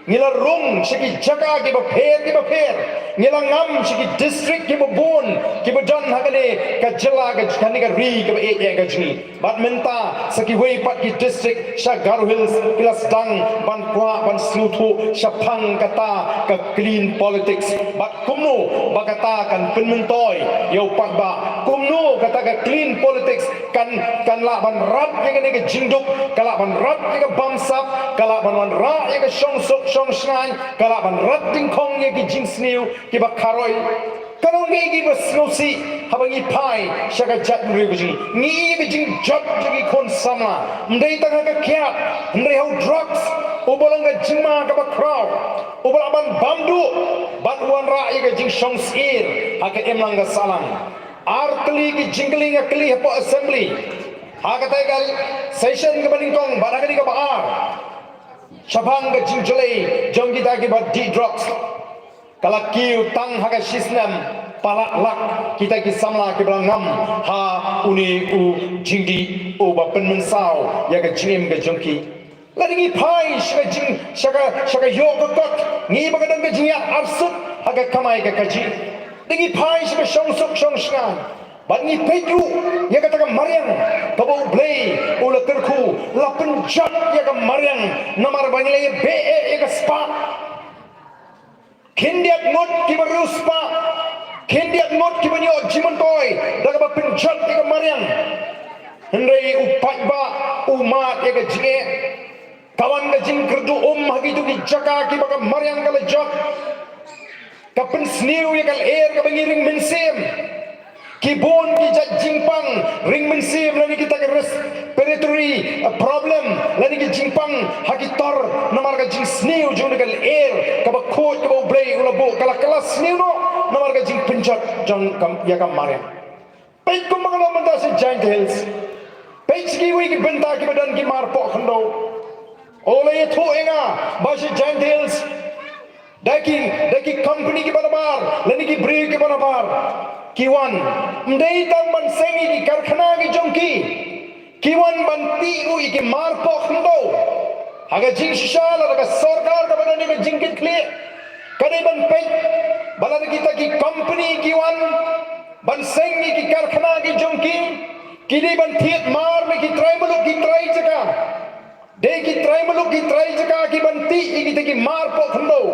Ngi la rung sha ki jaka kiba pher kiba pher. Ngi la ngam sha ki district kiba bun kiba don ha kane ka jylla, ka kane ka ri kaba ïeit ïa ka jong ngi. Bad mynta sa kiwei pat ki district sha Garo Hills ki la sdang ban kwah ban sngewthuh shaphang kata ka clean politics. Bad kumno ba kata kan pynmyntoi ïa u paidbah. Kumno kata ka clean politics kan, kan lah ban rat ïa kane ka jingduk, ka lah ban rat ïa ka bamsap, ka lah ban wanrah ïa ka shongsuk shongshngaiñ, ka lah ban rat dyngkhong ïa ki jingsniew kiba kharoi. Ka long kaei kaba sngewsih haba ngi phai sha ka jaitbynriew ka jong ngi. Ngi ïohi ka jingjot jong ki khun samla. Ym dei tang ha ka kiad, hynrei ha u drugs, uba long ka jingma kaba khraw, uba lah ban bam duh bad wanrah ïa ka jingshong syier ha ka imlang ka sahlang. Ar tylli ki jingkylli nga kylli hapoh assembly ha kata ka session kaba nyngkong bad ha kane kaba ar. Shaphang ka jingjlei jong kita kiba dih drugs. Ka la kiew tang ha ka shisnem palat lak kita ki samla kiba la ngam ha une u jingdih uba pynmynsaw ïa ka jingim ka jong ki. Lada ngi phai sha ka jing, sha ka, sha ka ïoh ka kot, ngi ba ka don ka jingïaid arsut ha ka kamai ka kajih. Da ngi phai sha ka shongsuk shongshngaiñ bad ngi peit ruh ïa kata ka mariang kaba U Blei u la kyrkhu, la pynjot ïa ka mariang namar ba ngi la ïabeh ïa ka spah. Khyndiat ngut kiba riewspah, khyndiat ngut kiba ïoh jingmyntoi da kaba pynjot ïa ka mariang. Hynrei u paidbah u mad ïa ka jingeh. Ka wan ka jingkyrduh um ha kito ki jaka kiba ka mariang ka la jot. Ka pynsniew ïa ka lyer kaba ngi ring mynsiem. Ki bun ki jait jingpang ring mynsiem lane kita ki respiratory, uh, problem lane ki jingpang ha ki tor namar ka jingsniew jong ka lyer kaba khuid kaba U Blei u la buh ka la, ka la sniew noh namar ka jingpynjot jong ka, ïa ka mariang. Peit kumba ka long mynta sha Jaintia Hills. Peit sha kiwei ki bynta kiba don ki mar poh khyndew. U la ïathuh ïa nga ba sha Jaintia Hills da ki, da ki company kiba nabar lane ki briew kiba nabar ki wan. Ym dei tang ban seng ïa ki karkhana ki jong ki. Ki wan ban tih ruh ïa ki mar poh khyndew. Ha ka jingshisha lada ka sorkar kaba don ïa ka jingkitkhlieh ka dei ban peit ba lada kita ki company ki wan ban seng ïa ki karkhana ki jong ki, ki dei ban thied mar na ki trai muluk ki trai jaka. Dei ki trai muluk ki trai jaka ki ban tih ïa kita ki mar poh khyndew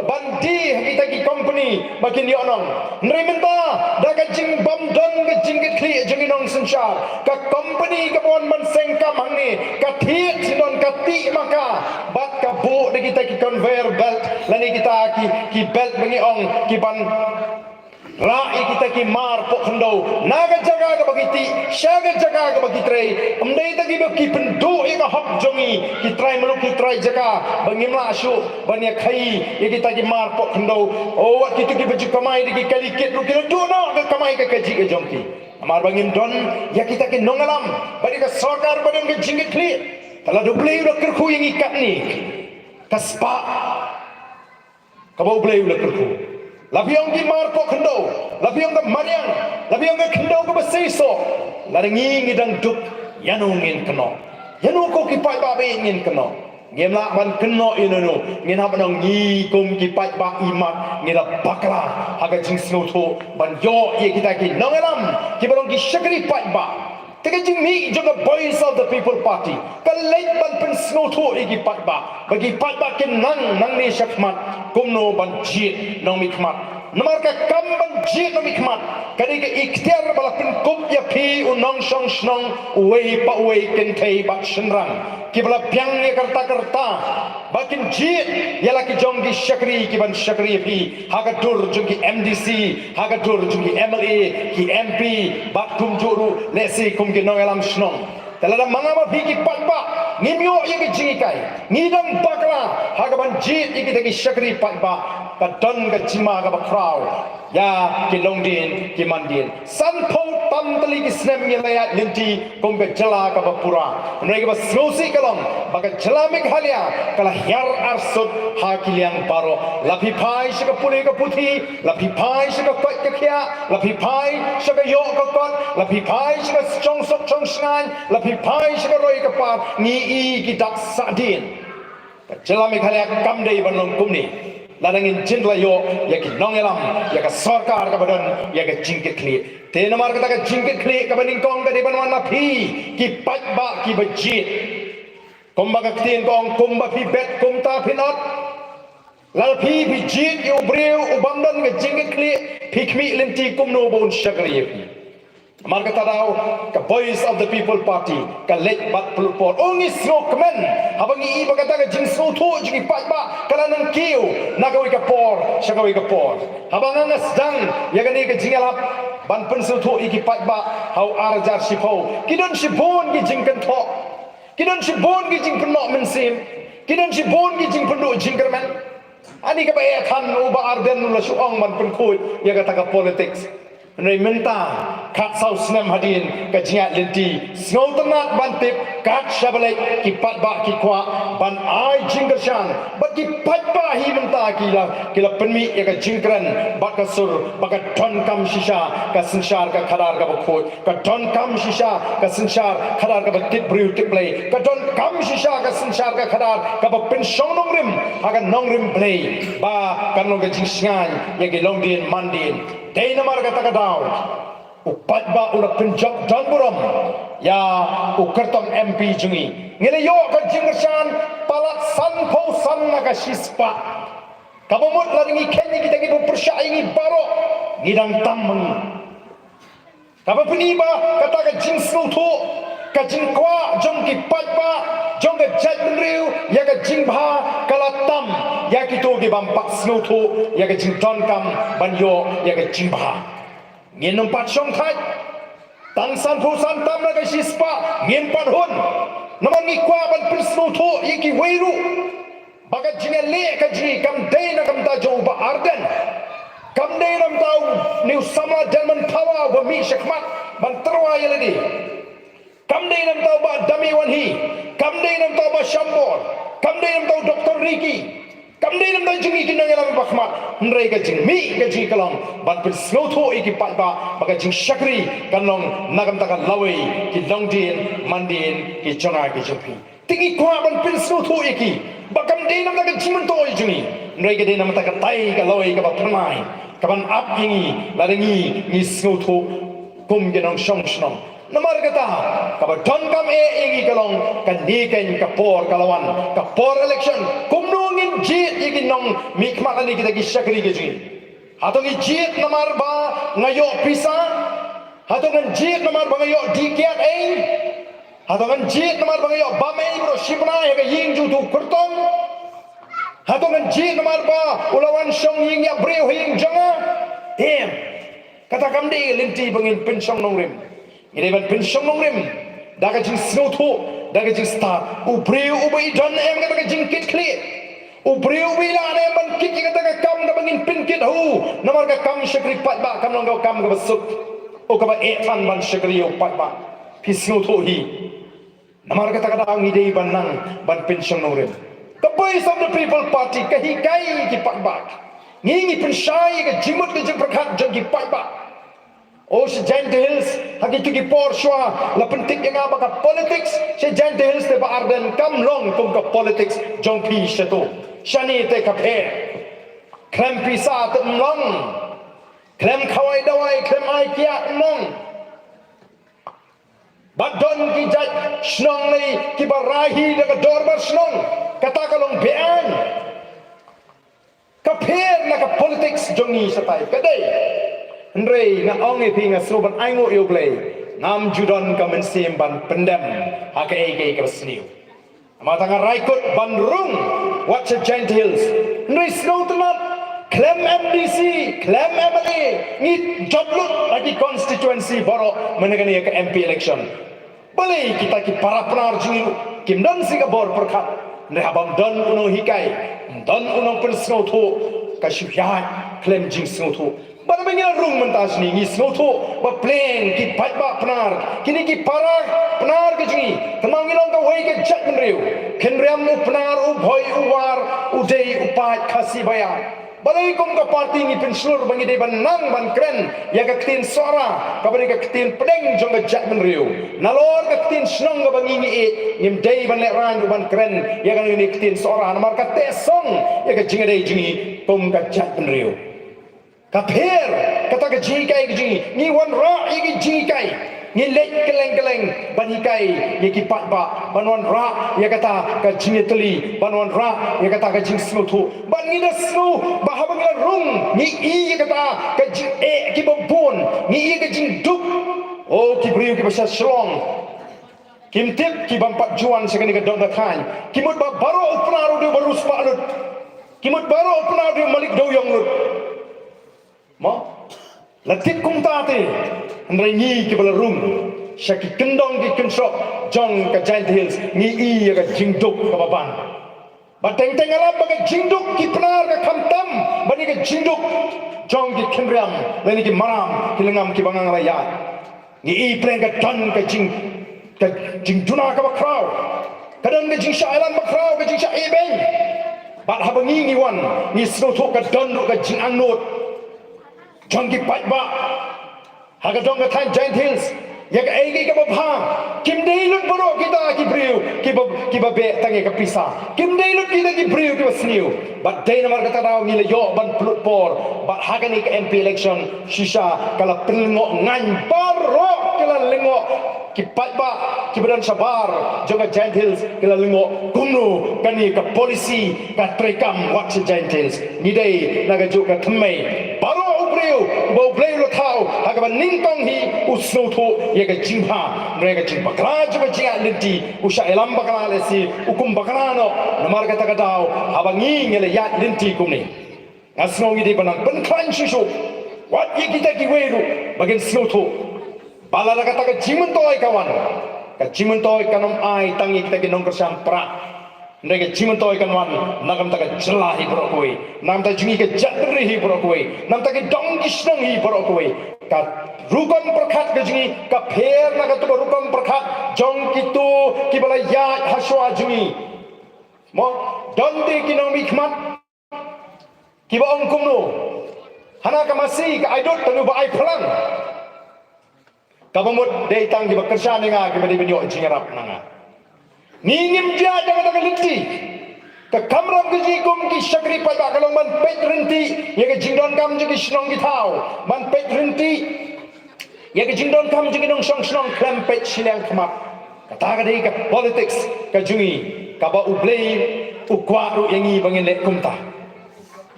ban die ha kita ki company ba kin ïoh nong. Hynrei mynta da ka jingbym don ka jingkitkhlieh jong ki nongsynshar, ka company kaba wan ban seng kam hangne ka thied sngewdon, ka tih ma ka bad ka buh da kita ki conveyor belt lane kita ki, ki belt ba ngi ong ki ban rah ïa kita ki mar poh khyndew na ka jaka kaba ki tih sha ka jaka kaba ki trei. Ym dei tang kiba ki pynduh ïa ka hok jong ngi ki trai muluk ki trai jaka ba ngim lah shuh ban ïakhaïi ïa kita ki mar poh khyndew. O, wat kito kiba ju kamai da ki kali kit ruh ki la duh noh ka kamai ka kajih ka jong ki. Namar ba ngim don ïa kita ki nongïalam bad ïa ka sorkar ba don ka jingkitkhlieh. Te lada U Blei u la kyrkhu ïa ngi katne, ka spah kaba U Blei u la kyrkhu, la phi ong ki mar poh khyndew, la phi ong ka mariang, la phi ong ka khyndew kaba seisoh, lada ngi ngi dang duk, ïano ngin kynnoh? Ïano ko ki paidbah ba ïeit ngin kynnoh? Ngim lah ban kynnoh ïano ïano. Ngin hap ban ong ngi kum ki paidbah i mat ngi la bakla ha ka jingsngewthuh ban ïoh ïa kita ki nongïalam kiba long ki shakri paidbah. Te ka jingmih jong ka Voice of the People Party ka leit ban pynsngewthuh ïa ki paidbah ba ki paidbah kin nang nangne shakhmat kumno ban jied nongmihkhmat. Namar ka kam ban jied nongmihkhmat ka dei ka ikhtiar ba la pynkup ïa phi u nongshong shnong uwei pa uwei, kynthei bad shynrang, kiba la biang ïa ka rta ka rta ba kin jied ïa la ki jong ki shakri kiban shakri ïa phi ha ka dur jong ki M D C, ha ka dur jong ki M L A, ki M P, bad kumjuh ruh lehse kum ki nongïalam shnong. Te lada ma nga ma phi ki paidbah ngim ïoh ïa ka jinghikai, ngi dang bakla ha kaban jied ïa kita ki shakri paidbah, ka don ka jingma kaba khraw ïa ki longdien ki mandien. Sanphew tam tylli ki snem ngi la ïaid lynti kum ka jylla kaba pura. Hynrei kaba sngewsih ka long ba ka jylla Meghalaya ka la hiar arsut ha ki liang baroh. La phi phai sha ka pule ka puthi, la phi phai sha ka koit ka khiah, la phi phai sha ka ïoh ka kot, la phi phai sha ka shong suk shong shngaiñ, la phi phai sha ka roi ka par, ngi i ki dak sahdien. Ka jylla Meghalaya kam dei ban long kumne. Lada ngin jin la ïoh ïa ki nongïalam, ïa ka sorkar kaba don ïa ka jingkitkhlieh. Te namar kata ka jingkitkhlieh kaba nyngkong ka dei ban wan na phi ki paidbah kiba jied. Kumba ka ktien ka ong, kumba phi bet kumta phin ot. Lada phi phi jied ïa u briew u bym don ka jingkitkhlieh, phi khmih lynti kumno ba un shakri ïa phi. Namar kata daw ka Voice of the People Party ka leit bad pynlut por. O, ngi sngewkmen haba ngi i ba kata ka jingsngewthuh jong ki paidbah ka la nang kiew na kawei ka por sha kawei ka por. Haba nga nga sdang ïa kane ka jingïalap ban pynsngewthuh ïa ki paidbah ha u ar hajar shiphew, ki don shibun ki jingkynthoh, ki don shibun ki jingpynnoh mynsiem, ki don shibun ki jingpynduh jingkyrmen. Ani kaba eh than u Bah Ardent u la shu ong ban pynkhuid ïa kata ka politics. Hynrei mynta khatsaw snem hadien ka jingïaid lynti, sngewtynnat ban tip kat shaba leit ki paidbah ki kwah ban ai jingkyrshan bad ki paidbah hi mynta ki la, ki la pynmih ïa ka jingkren bad ka sur ba ka donkam shisha ka synshar ka khadar kaba khuid. Ka donkam shisha ka synshar khadar kaba tip briew tip Blei. Ka donkam shisha ka synshar ka khadar kaba pynshong nongrim ha ka nongrim Blei ba kan long ka jingshngaiñ ïa ki longdien mandien. Dei namar kata ka daw u paidbah u la pynjop don burom ïa u kyrtong M P jong ngi. Ngi la ïoh ka jingkyrshan palat sanphew san na ka shispah. Kaba mut lada ngi kheiñ ïa kita kiba pyrshah ïa ngi baroh, ngi dang tam ma ngi. Kaba pyni ba kata ka jingsngewthuh, ka jingkwah jong ki paidbah jong ka jaitbynriew ïa ka jingbha ka la tam ïa kito ki bym pat sngewthuh ïa ka jingdonkam ban ïoh ïa ka jingbha. Ngin ym pat shongthait. Tang sanphew san tam na ka shispah ngim pat hun. Namar ngi kwah ban pynsngewthuh ïa kiwei ruh ba ka jingïaleh ka jong ngi kam dei na ka bynta jong u Bah Ardent. Kam dei na ka bynta une u samla Denman Phawa uba mih shakhmat ban tyrwa ïa lade. Kam dei na ka bynta u Bah Dame Wanhi. Kam dei na ka bynta u Bah Shambor. Kam dei na ka bynta u Doktor Ricky. Kam dei na ka bynta jong ngi ki nongïalam ba khmat. Hynrei ka jingmih ka jong ngi ka long ban pynsngewthuh ïa ki paidbah ba ka jingshakri kan long na ka bynta ka lawei ki longdien mandien ki jong nga ki jong phi. Te ngi kwah ban pynsngewthuh ïa ki ba kam dei namar ka jingmyntoi jong ngi, hynrei ka dei namar ka tai ka lawei kaba phyrnai kaban ap ïa ngi lada ngi, ngi sngewthuh kum ki nongshong shnong. Namar kata kaba donkam eh ïa ngi ka long kane keiñ ka por ka la wan, ka por election. Kumno ngin jied ïa ki nongmihkhmat lane kita ki shakri ka jong ngi? Hato ngi jied namar ba nga ïoh pisa? Hato ngan jied namar ba nga ïoh dih kiad ei? Hato ngan jied namar ba nga ïoh bam ei baroh shi bnai ha ka ïing jong uto u kyrtong? Hato ngan jied namar ba u la wan shong ïing ïap briew ha ïing jong nga? Em. Kata kam dei lynti ba ngin pynshong nongrim. Ngi dei ban pynshong nongrim da ka jingsngewthuh, da ka jingstad. U briew uba i don em kata ka jingkitkhlieh. U briew uba i lah ne ban kit ïa kata ka kam kaba ngin pynkit ha u. Namar ka kam shakri paidbah kam long ka kam kaba suk. O kaba eh than ban shakri ïa u paidbah. Phi sngewthuh hi. Namar kata ka daw ngi dei ban nang ban pynshong nongrim. Ka Voice of the People Party ka hikai ïa ki paidbah. Ngi ngi pynshai ïa ka jingmut ka jingpyrkhat jong ki paidbah. O sha Jaintia Hills ha kito ki por shuwa la pyntip ïa nga ba ka politics sha Jaintia Hills te Bah Ardent kam long kum ka politics jong phi shato. Shane te ka pher. Khlem pisa te ym long. Khlem khawai dawai, khlem ai kiad ym long. Ba don ki jait shnong lei kiba rai hi da ka dorbar shnong. Kata ka long beaiñ. Ka pher na ka politics jong ngi shatai ka dei. Hynrei nga ong ïa phi, nga sngew ban ainguh ïa U Blei, ngam ju don ka mynsiem ban pyndem ha kaei kaei kaba sniew. Namar kata nga rai kut ban rung wat sha Jaintia Hills. Hynrei sngewtynnat, khlem M D C, khlem M L A, ngi jop lut ha ki constituency baroh mynne kane ka M P election. Balei kita ki para Pnar jong ngi ruh kim don shuh ka bor pyrkhat? Hynrei haba ym don u nonghikai, ym don u nongpynsngewthuh, ka shu ïaid khlem jingsngewthuh. Bad haba ngi la rung mynta shane, ngi sngewthuh ba pleng ki paidbah Pnar, kine ki para Pnar ka jong ngi, tangba ngi long kawei ka jaitbynriew. Khynriam u Pnar, u Bhoi, u War, u Dei, u paid Khasi Baïar. Balei kum ka party ngi pynshlur ba ngi dei ban nang ban kren ïa ka ktien Sohra, kaba dei ka ktien pdeng jong ka jaitbynriew? Nalor ka ktien shnong kaba ngi ngi ïeit, ngim dei ban lehraiñ ruh ban kren ïa kane ka ktien Sohra, namar ka teh song ïa ka jingïadei jong ngi kum ka jaitbynriew. Ka pher kata ka jinghikai ka jong ngi, ngi wanrah ïa ka jinghikai. Ngi leit kylleng kylleng ban hikai ïa ki paidbah, ban wanrah ïa kata ka jingïatylli, ban wanrah ïa kata ka jingsngewthuh. Bad ngi da sngew ba haba ngi la rung, ngi i ïa kata ka jingeh kiba bun, ngi i ïa ka jingduk. O ki briew kiba sha Shillong, kim tip ki bym pat ju wan sha kane ka dong ka thaiñ. Ki mut ba baroh u Pnar u dei u riewspah lut. Ki mut baroh u Pnar u dei u malik dewïong lut. Mo? La tip kumta te, hynrei ngi kiba la rung sha ki kyndong ki kynshoh jong ka Jaintia Hills, ngi i ïa ka jingduk kaba ban. Ba teng teng nga lap ba ka jingduk ki Pnar ka khamtam ban ïa ka jingduk jong ki khynriam lane ki maram ki lyngngam kiba nga la ïaid. Ngi i pleng ka don ka jing, ka jingduna kaba khraw. Ka don ka jingshah ïalam ba khraw, ka jingshah ïehbeiñ. Bad haba ngi ngi wan, ngi sngewthuh ka don ruh ka jingangnud jong ki paidbah ha ka dong ka thaiñ Jaintia Hills ïa kaei kaei kaba bha. Kim dei lut baroh kita ki briew kiba, kiba beh tang ïa ka pisa. Kim dei lut kita ki briew kiba sniew. Bad dei namar kata ka daw ngi la ïoh ban pynlut por. Bad ha kane ka M P election shisha ka la pynlyngngoh, ngaiñ baroh ki la lyngngoh. Ki paidbah kiba don shabar jong ka Jaintia Hills ki la lyngngoh kumno kane ka policy ka treikam wat sha Jaintia Hills. Ngi dei na kajuh ka thymmei, baroh u briew uba U Blei u la thaw ha kaba nyngkong hi u sngewthuh ïa ka jingbha. Hynrei ka jingbakla jong ka jingïaid lynti, u shah ïalam bakla lehse, u kum bakla noh. Namar kata ka daw haba ngi ngi la ïaid lynti kumne, nga sngew ngi dei ban nang pynkhlaiñ shuh shuh. Wat ïa kita kiwei ruh ba kin sngewthuh ba lada kata ka jingmyntoi ka wan, ka jingmyntoi kan ym ai tang ïa kita ki nongkyrshan Prah. Hynrei ka jingmyntoi kan wan na ka bynta ka jylla hi baroh kawei, na ka bynta jong ngi ka jaitbynriew hi baroh kawei, na ka bynta ki dong ki shnong hi baroh kawei. Ka rukom pyrkhat ka jong ngi ka pher na kato ka rukom pyrkhat jong kito kiba la ïaid ha shuwa jong ngi. Mo, don de ki nongmihkhmat kiba ong kumno, hana ka masi ka ai dud tang ba ai phlang. Kaba mut dei tang kiba kyrshan ïa nga, kiba dei ban ïoh jingïarap na nga. Ngi ngim jia da kata ka lynti. Ka kamram ka jong ngi kum ki shakri paidbah ka long ban peit ryntih ïa ka jingdonkam jong ki shnong ki thaw, ban peit ryntih ïa ka jingdonkam jong ki nongshong shnong khlem peit shiliang khmat. Kata ka dei ka politics ka jong ngi kaba U Blei u kwah ruh ïa ngi ba ngin leh kumta.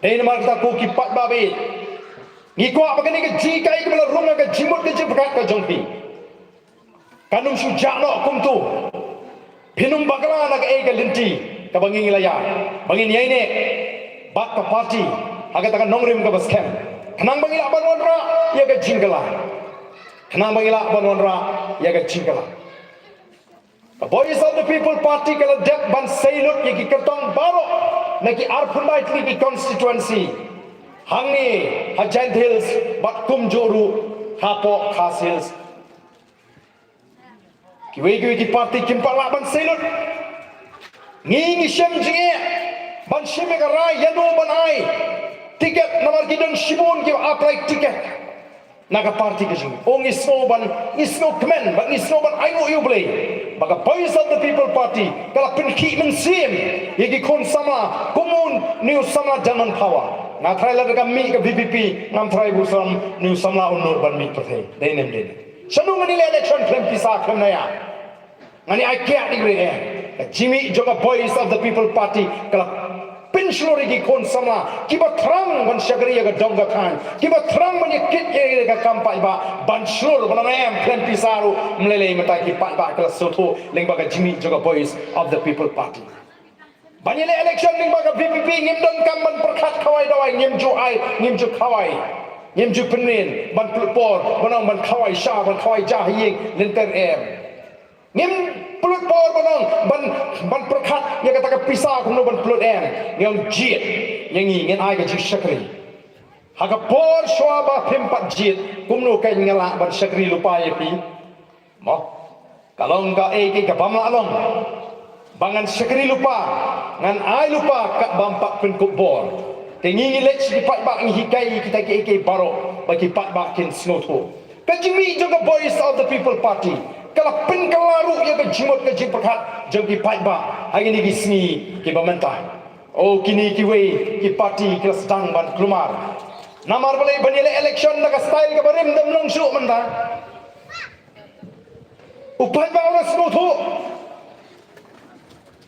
Dei namar kata ko ki paidbah ba ïeit, ngi kwah ba kane ka jinghikai kaba la rung ha ka jingmut ka jingpyrkhat ka jong phi kan ym shu jah noh kumto. Phin ym bakla na kaei ka lynti kaba ngi ngi la ïaid, ba ngin ïaineh bad ka party ha kata ka nongrim kaba skhem, khnang ba ngi lah ban wanrah ïa ka jingkylla. Khnang ba ngi lah ban wanrah ïa ka jingkylla. Ka Voice of the People Party ka la dep ban sei lut ïa ki kyrtong baroh na ki arphew lai tylli ki constituency hangne ha Jaintia Hills bad kumjuh ruh hapoh Khasi Hills. Kiwei kiwei ki party kim pat lah ban sei lut. Ngi ngi shem jingeh ban shim ïa ka rai ïano ban ai tiket namar ki don shibun ki apply tiket na ka party ka jong ngi. O ngi sngew ban, ngi sngew kmen bad ngi sngew ban ainguh ïa U Blei ba ka Voice of the People Party ka la pynkhih mynsiem ïa ki khun samla kum une u samla Janman Phawa. Nga tharai lada ka mih ka V P P, ngam tharai ba u sam, une u samla un nud ban mih pyrthei. Dei ne ym dei? Shano ngan ïaleh election khlem pisa khlem naïa? Ngan ïa ai kiad ïa ki briew. Ka jingmih jong ka Voice of the People Party ka la pynshlur ïa ki khun samla kiba thrang ban shakri ïa ka dong ka thaiñ, kiba thrang ban ïa kit ïa ka kam paidbah, ban shlur ban ong em khlem pisa ruh. Ym lei lei mynta ki paidbah ki la sngewthuh lyngba ka jingmih jong ka Voice of the People Party. Ban ïaleh election lyngba ka V P P ngim donkam ban pyrkhat khawai dawai, ngim ju ai, ngim ju khawai, ngim ju pynrin ban pynlut por ban ong ban khawai sha, ban khawai ja ha ïing lynter, em. Ngim pynlut por ban ong ban, ban pyrkhat ïa kata ka pisa kumno ban pynlut, em. Ngi ong jied ïa ngi, ngin ai ka jingshakri. Ha ka por shuwa ba phim pat jied, kumno kein nga lah ban shakri lypa ïa phi? Mo, ka long kaei kaei kaba ym lah long ba ngan shakri lypa, ngan ai lypa katba ym pat pynkup bor. Te ngi, ngi leit sha ki paidbah, ngi hikai kita kiei kiei baroh ba ki paidbah kin sngewthuh. Ka jingmih jong ka Voice of the People Party ka la pynkylla ruh ïa ka jingmut ka jingpyrkhat jong ki paidbah ha kine ki sngi kiba mynta. Oh, kine kiwei ki party ki la sdang ban kulmar. Namar balei? Ban ïaleh election da ka style kaba rim, da ym long shuh mynta. U paidbah u la sngewthuh.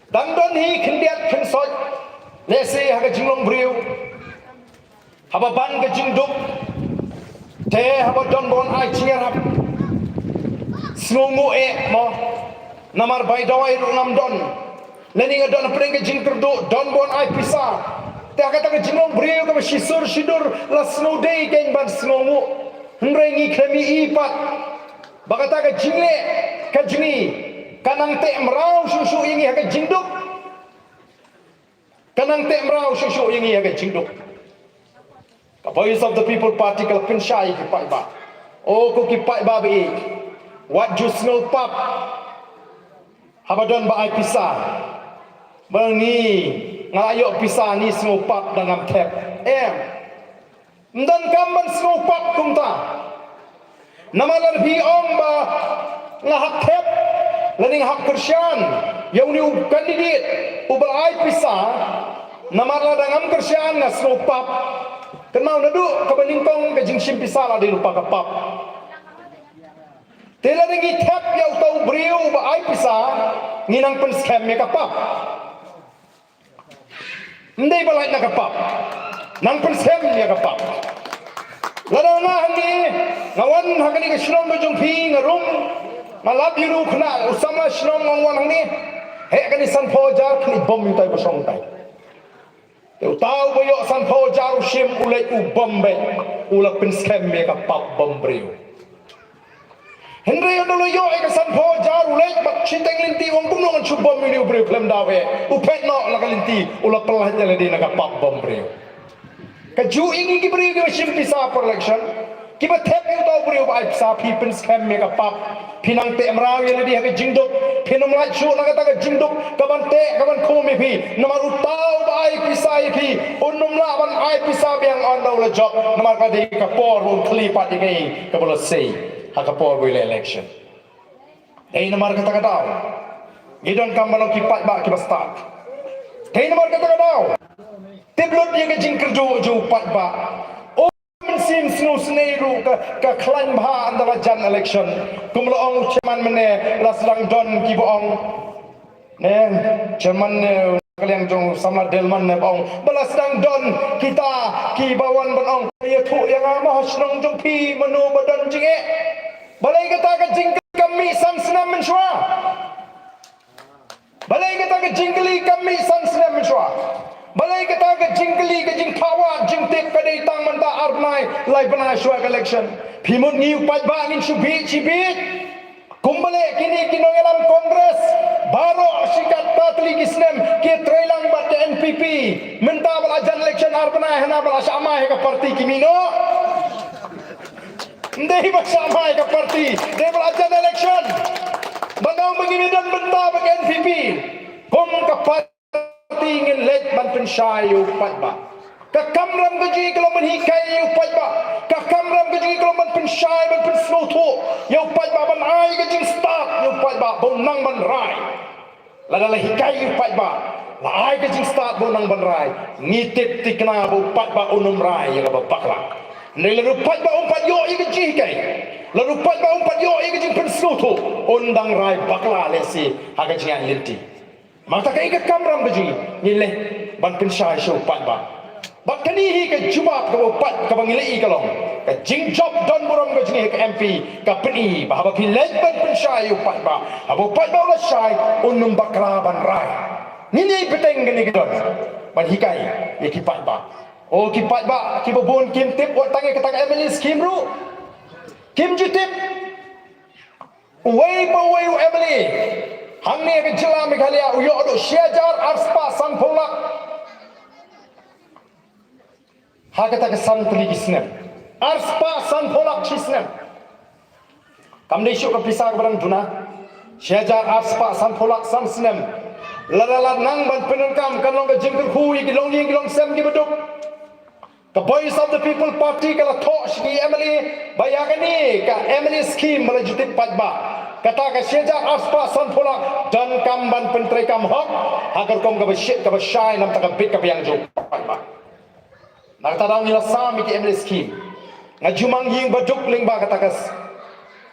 Dang don hi khyndiat khynsoit, lehse ha ka jinglong briew, haba ban ka jingduk, te haba don ba wan ai jingïarap, sngewnguh eh mo. Namar bai dawai ruh ngam don, lane nga don hapdeng ka jingkyrduh, don ba wan ai pisa. Te ha kata ka jinglong briew kaba shisur shidur, la sngewdei kein ban sngewnguh. Hynrei ngi khlem ïohi pat ba kata ka jingleh ka jong ngi ka nang teh mraw shuh shuh ïa ngi ha ka jingduk. Ka nang teh mraw shuh shuh ïa ngi ha ka jingduk. Ka Voice of the People Party ka la pynshai ïa ki paidbah. Oh, ko ki paidbah ba ïeit, wat ju sngew pap haba don ba ai pisa. Ba ngi, nga la ïoh pisa, ngi sngew pap da ngam thep. Em. Ym donkam ban sngew pap kumta. Namar lada phi ong ba nga hap thep lane nga hap kyrshan ïa une u candidate uba la ai pisa, namar lada ngam kyrshan nga sngew pap. Kynmaw, naduh kaba nyngkong ka jingshim pisa la dei lypa ka pap. Te lada ngi thep ïa uta u briew uba ai pisa, ngi nang pynskhem ïa ka pap. Ym dei ba lait na ka pap, nang pynskhem ïa ka pap. Lada nga hangne, nga wan ha kane ka shnong ka jong phi, nga rung, nga lap ïa u khynnah u samla shnong, nga wan hangne, heh kane sanphew hajar, kane bom ïa utai ba shong tai. Te uta uba ïoh sanphew hajar u shim, u leit u bom beit, u la pynskhem ïa ka pap bom briew. Hynrei ynda u la ïoh ïa ka sanphew hajar u leit bad shiteng lynti, u ong kumno ngan shu bom ïa une u briew khlem daw eh. U phet noh la ka lynti, u la pyllait ïa lade na ka pap bom briew. Kajuh ïa ngi ki briew kiba shim pisa por election, kiba thep ïa uta u briew ba ai pisa, phi pynskhem ïa ka pap. Phi nang teh mraw ïa lade ha ka jingduk. Phin ym lait shuh na kata ka jingduk kaban teh kaban khum ïa phi. Namar uta uba ai pisa ïa phi un ym lah ban ai pisa biang ynda u la jop. Namar ka dei ka por ba un khlieh pat ïa kaei kaba la sei ha ka por ba u leh election. Dei namar kata ka daw ngi donkam ban long ki paidbah kiba stad. Dei namar kata ka daw, tip lut ïa ka jingkyrduh jong u paidbah. U Mynsiem Sngewsynei ruh ka, ka khlaiñ bha ynda la jan election. Kum la ong u chairman mynne, la sdang don kiba ong, ne, chairman ne, ka liang jong samla Delman ne ba ong, ba la sdang don kita kiba wan ban ong, ïathuh ïa nga mo ha shnong jong phi mano ba don jingeh. Balei kata ka jingkylli kam mih san snem mynshuwa? Balei kata ka jingkylli kam mih san snem mynshuwa? Balei kata ka jingkylli, ka jingthawat jingtip ka dei tang mynta ar bnai lai bnai shuwa ka election? Phi mut ngi u paidbah ngin shu bieit shi bieit? Kumba leh kine ki nongïalam Congress baroh shi katta tylli ki snem ki trei lang bad ka N P P. Mynta ba la jan election ar bnai hana ba la shah mai ha ka party ki mih noh. Ym dei ba shah mai ha ka party, dei ba la jan election. Ba ong ba ngin ïadon bynta bad ka N P P. Kum ka party ngin leit ban pynshai ïa u paidbah. Ka kamram ka jong ngi ka long ban hikai ïa u paidbah. Ka kamram ka jong ngi ka long ban pynshai, ban pynsngewthuh ïa u paidbah, ban ai ka jingstad ïa u paidbah ba un nang ban rai. Lada la hikai ïa u paidbah, la ai ka jingstad ba un nang ban rai, ngi tip thikna ba u paidbah un ym rai ïa kaba bakla. Hynrei lada u paidbah um pat ïoh ïa ka jinghikai, Lada u paidbah um pat ïoh ïa ka jingpynsngewthuh, un dang rai bakla lehse ha ka jingïaid lynti. Namar kata ka, ïa ka kamram ka jong ngi, ngi leh ban pynshai sha u paidbah. Bad kane hi ka jubab kaba u paid, kaba ngi la ïohi ka long, ka jingjop don burom ka jong ngi ha ka M P ka pyni ba haba phi leit ban pynshai ïa u paidbah, haba u paidbah u la shai, un ym bakla ban rai. Ngin ïai bteng kane ka don ban hikai ïa ki paidbah. O ki paidbah kiba bun kim tip wat tang ïa kata ka M L A scheme ruh kim ju tip. Uwei pa uwei u M L A hangne ha ka jylla Meghalaya u ïoh haduh shi hajar arspah sanphew lak ha kata ka san tylli ki snem. Arspah sanphew lak shi snem. Kam dei shuh ka pisa kaba dang duna. Shi hajar arspah sanphew lak san snem. Lada la nang ban pyndonkam, kan long ka jingkyrkhu ïa ki longïing ki longsem kiba duk. Ka Voice of the People Party ka la thoh sha ki M L A ba ïa kane ka M L A scheme ba la ju tip paidbah, kata ka shi hajar arspah sanphew lak, donkam ban pyntreikam hok ha ka rukom kaba shit kaba shai, namar kata ka bit ka biang jong u paidbah. Na kata daw ngi la sam ïa ki M L A scheme. Nga ju mang ïing ba duk lyngba kata ka s-,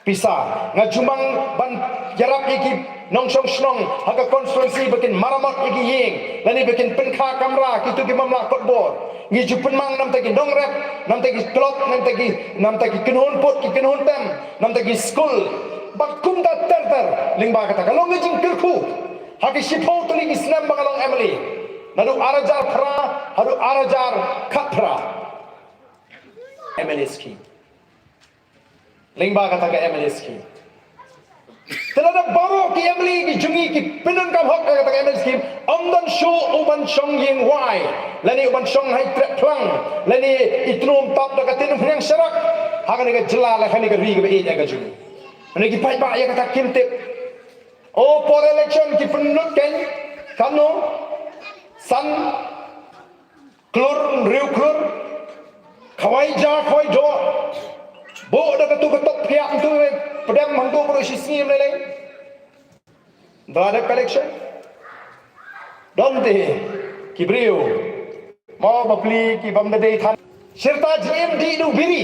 pisa. Nga ju mang ban ïarap ïa ki nongshong shnong ha ka constituency ba kin maramot ïa ki ïing lane ba kin pynkha kamra kito ki bym lah kot bor. Ngi ju pynmang namar ki nongrep, namar ki club, namar ki, namar ki kynhun put, ki kynhun tem, namar ki skul. Bad kumta ter ter lyngba kata ka long ka jingkyrkhu ha ki shiphew tylli ki snem ba nga long M L A. Naduh ar hajar phra haduh ar hajar khatphra. M L A scheme. Lyngba kata ka M L A scheme. Te lada baroh ki M L A ki jong ngi ki pyndonkam hok ha kata ka M L A scheme, ym don shuh u ban shong ïing wai, lane u ban shong ha i trep phlang, lane i tnum tap da ka tin u phniang sharak ha kane ka jylla, la kane ka ri kaba ïeit ka jong ngi. Lane ki paidbah ïa kata kim tip. O por election ki pynlut kein, kamno? San klur, hynriew klur, khawai ja, khawai doh. Buh da katu ka top phiah, hangtu pdem, hangtu buh shi sngi ym lei lei. Ynda la dep ka election, don te ki briew, mo bapli ki bym da dei than. Shirta jingim dih da u biri.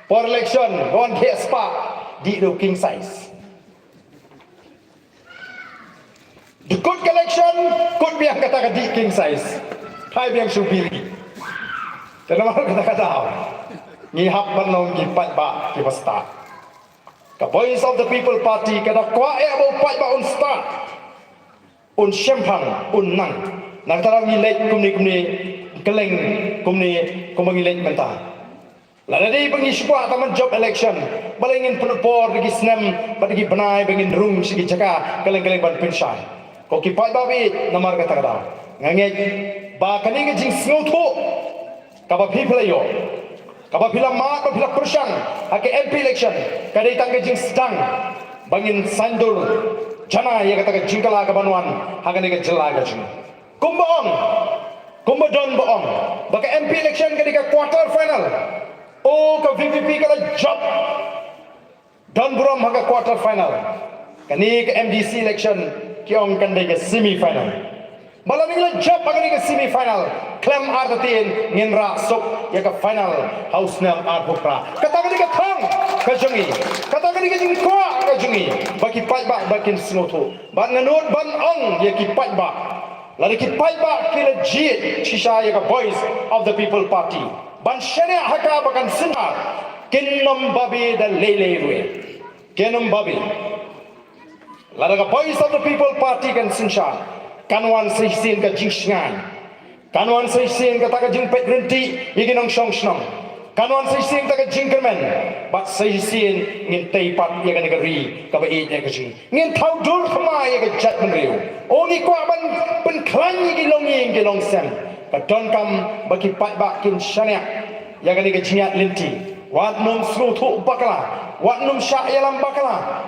Por election, wan khie spah, dih da u king size. Dkut ka election, kut biang kata ka dih king size. Phai biang sha u biri. Te namar kata ka daw ngi hap ban long ki paidbah kiba stad. Ka Voice of the People Party ka da kwah ïa ba u paidbah un stad, un shemphang, un nang. Na kata daw ngi leit kumne kumne, kylleng kumne kumba ngi leit mynta. Lada dei ba ngi shu kwah tang ban jop election, balei ngin pynlut por da ki snem bad da ki bnai ba ngin rung sha ki jaka kylleng kylleng ban pynshai? Ko ki paidbah, namar kata ka daw nga ngeit ba kane ka jingsngewthuh kaba phi, phi la ïoh, kaba phi la mad, ba phi la pyrshang ha ka M P election, ka dei tang ka jingsdang ba ngin saiñdur janai ïa kata ka jingkylla kaban wan ha kane ka jylla ka jong ngi. Kumba ong, kumba don ba ong ba ka M P election ka dei ka quarter final. O ka V P P ka la jop don burom ha ka quarter final. Kane ka M D C election ki ong kan dei ka semi final. Ba lada ngi la jop ha kane ka semi final, khlem artatien ngin rah suk ïa ka final ha u snem arphew phra. Kata ka dei ka thong ka jong ngi, kata ka dei ka jingkwah ka jong ngi ba ki paidbah ba kin sngewthuh. Bad nga nud ban ong ïa ki paidbah, lada ki paidbah ki la jied shisha ïa ka Voice of the People Party ban shaniah ha ka ba kan synshar, kin ym babe da lei lei ruh. Kin ym babe. Lada ka Voice of the People Party kan synshar, kan wan sa shisien ka jingshngaiñ, kan wan sa shisien kata ka jingpeit rynti ïa ki nongshong shnong, kan wan sa shisien kata ka jingkyrmen, bad sa shisien ngin tei pat ïa kane ka ri kaba ïeit ka jong ngi. Ngin thaw dur thymmai ïa ka jaitbynriew. O ngi kwah ban pynkhlaiñ ïa ki longïing ki longsem. Ka donkam ba ki paidbah kin shaniah ïa kane ka jingïaid lynti. Wat nym sngewthuh bakla, wat nym shah ïalam bakla.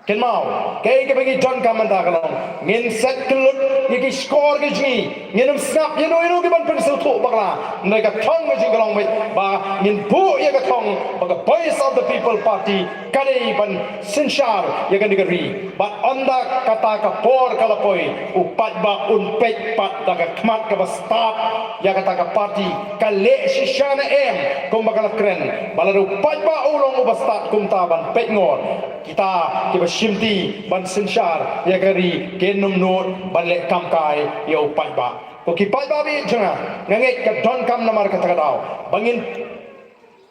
Kynmaw, kaei kaba ngi donkam mynta ka long, ngin set kyllut ïa ki shkor ki jong ngi Ngin ym sngap ïa no ïa no ki ban pynsngewthuh bakla. Hynrei ka thong ka jong ngi ka long beit ba ngin buh ïa ka thong ba ka Voice of the People Party ka dei ban synshar ïa kane ka ri. Bad ynda kata ka por ka la poi, u paidbah un peit pat da ka khmat kaba stad ïa kata ka party ka leh shisha ne em kumba ka la kren. Ba lada u paidbah u long uba stad kumta ban peit ngor, kita kiba shimti ban synshar ïa ka ri kin ym nud ban leh kam kai ïa u paidbah. Ko ki paidbah ba ïeit jong nga, nga ngeit ka donkam namar kata ka daw ba ngin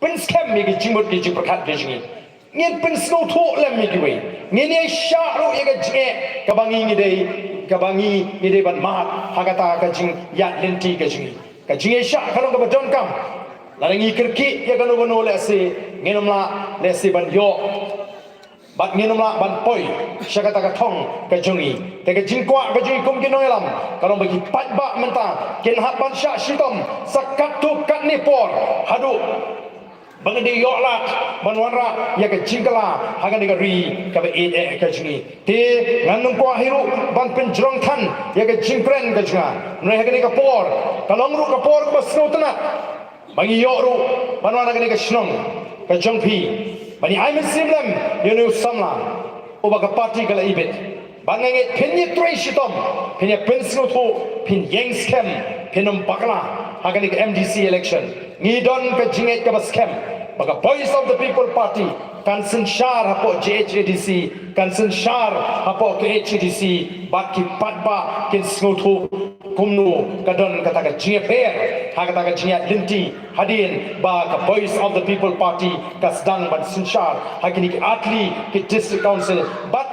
pynskhem ïa ki jingmut ki jingpyrkhat ki jong ngi. Ngin pynsngewthuh lem ïa kiwei. Ngin ïa shah ruh ïa ka jingeh kaba ngi ngi dei, kaba ngi ngi dei ban mad ha kata ka jingïaid lynti ka jong ngi. Ka jingïaishah ka long kaba donkam. Lada ngi kyrkieh ïa kano kano lehse ngin ym lah lehse ban ïoh bad ngin ym lah ban poi sha kata ka thong ka jong ngi. Te ka jingkwah ka jong ngi kum ki nongïalam ka long ba ki paidbah mynta kin hap ban shah shitom sa katto katne por haduh ba ngin da ïoh lad ban wanrah ïa ka jingkylla ha kane ka ri kaba ïeit eh ka jong ngi. Te ngan ym kwah hi ruh ban pynjrong than ïa ka jingkren ka jong nga. Hynrei ha kane ka por ka long ruh ka por kaba sngewtynnat ba ngi ïoh ruh ban wan ha kane ka shnong ka jong phi ban ïa ai mynsiem lem ïa une u samla uba ka party ka la ibit. Ba nga ngeit phin ïa trei shitom, phin ïa pynsngewthuh, phin ïeng skhem, phin ym bakla ha kane ka M D C election. Ngi don ka jingngeit kaba skhem ba ka Voice of the People Party kan synshar hapoh J H A D C, kan synshar hapoh K H A D C, bad ki paidbah kin sngewthuh kumno ka don kata ka jingïapher ha kata ka jingïaid lynti hadien ba ka Voice of the People Party ka sdang ban synshar ha kine ki artylli ki District Council. Bad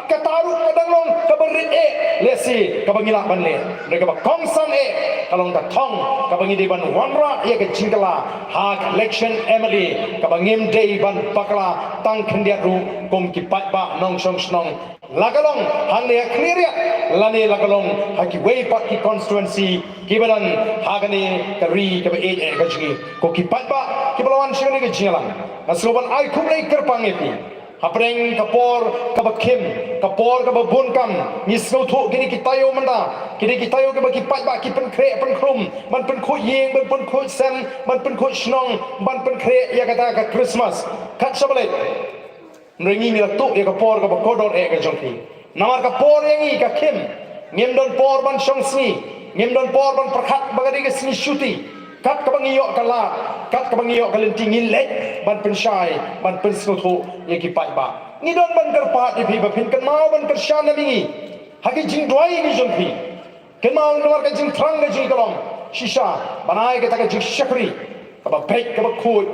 kata ruh ka dang long kaba rit eh lehse kaba ngi lah ban leh. Hynrei kaba kongsan eh ka long ka thong kaba ngi dei ban wanrah ïa ka jingkylla ha ka election M L A kaba ngim dei ban bakla tang khyndiat ruh kum ki paidbah nongshong shnong. La ka long hangne ha Khliehriat lane la ka long ha kiwei pat ki constituency kiba don ha kane ka ri kaba ïeit eh ka jong ngi. Ko ki paidbah kiba la wan sha kane ka jingïalang, nga sngewbha ban ai khublei kyrpang ïa phi. Hapdeng ka por kaba khim, ka por kaba bun kam, ngi sngewthuh kine ki taïew mynta, kine ki taïew kiba ki paidbah ki pynkhreh pynkhrum ban pynkhuid ïing, ban pynkhuid sem, ban pynkhuid shnong, ban pynkhreh ïa kata ka Christmas. Kat shaba leit Hynrei ngi ngi la tuh ïa ka por kaba kordor eh ka jong phi. Namar ka por ïa ngi ka khim. Ngim don por ban shong sngi, ngim don por ban pyrkhat ba ka dei ka sngi shuti. Kat kaba ngi ïoh ka lad, kat kaba ngi ïoh ka lynti, ngin leit ban pynshai, ban pynsngewthuh ïa ki paidbah. Ngi don ban kyrpad ïa phi ba phin kynmaw ban kyrshan ïa ngi ha ki jingduwai ki jong phi. Kynmaw namar ka jingthrang ka jong ngi ka long shisha ban ai kata ka jingshakri kaba beit kaba khuid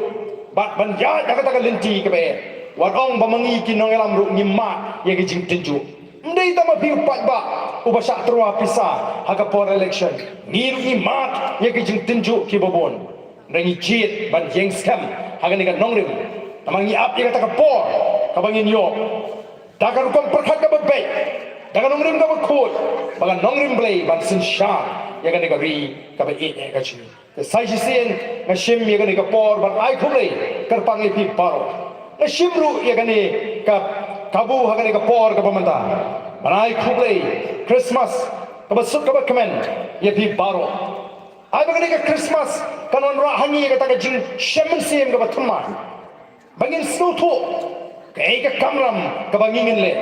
bad ban ïaid ha kata ka lynti kaba eh. Wat ong ba ma ngi ki nongïalam ruh ngim mad ïa ka jingtynjuh. Ym dei tang ma phi u paidbah uba shah tyrwa pisa ha ka por election. Ngi ruh ngi mad ïa ka jingtynjuh kiba bun. Hynrei ngi jied ban ïeng skhem ha kane ka nongrim. Namar ngi ap ïa kata ka por kaba ngin ïoh da ka rukom pyrkhat kaba beit, da ka nongrim kaba khuid, ba ka nongrim Blei ban synshar ïa kane ka ri kaba ïeit eh ka jong ngi. Te sa shisien nga shim ïa kane ka por ban ai khublei kyrpang ïa phi baroh. Nga shim ruh ïa kane ka kabu ha kane ka por kaba mynta ban ai khublei Christmas kaba suk kaba kmen ïa phi baroh. Ai ba kane ka Christmas kan wanrah ha ngi ïa kata ka jingshem mynsiem kaba thymmai. Ba ngin sngewthuh kaei ka kamram kaba ngi ngin leh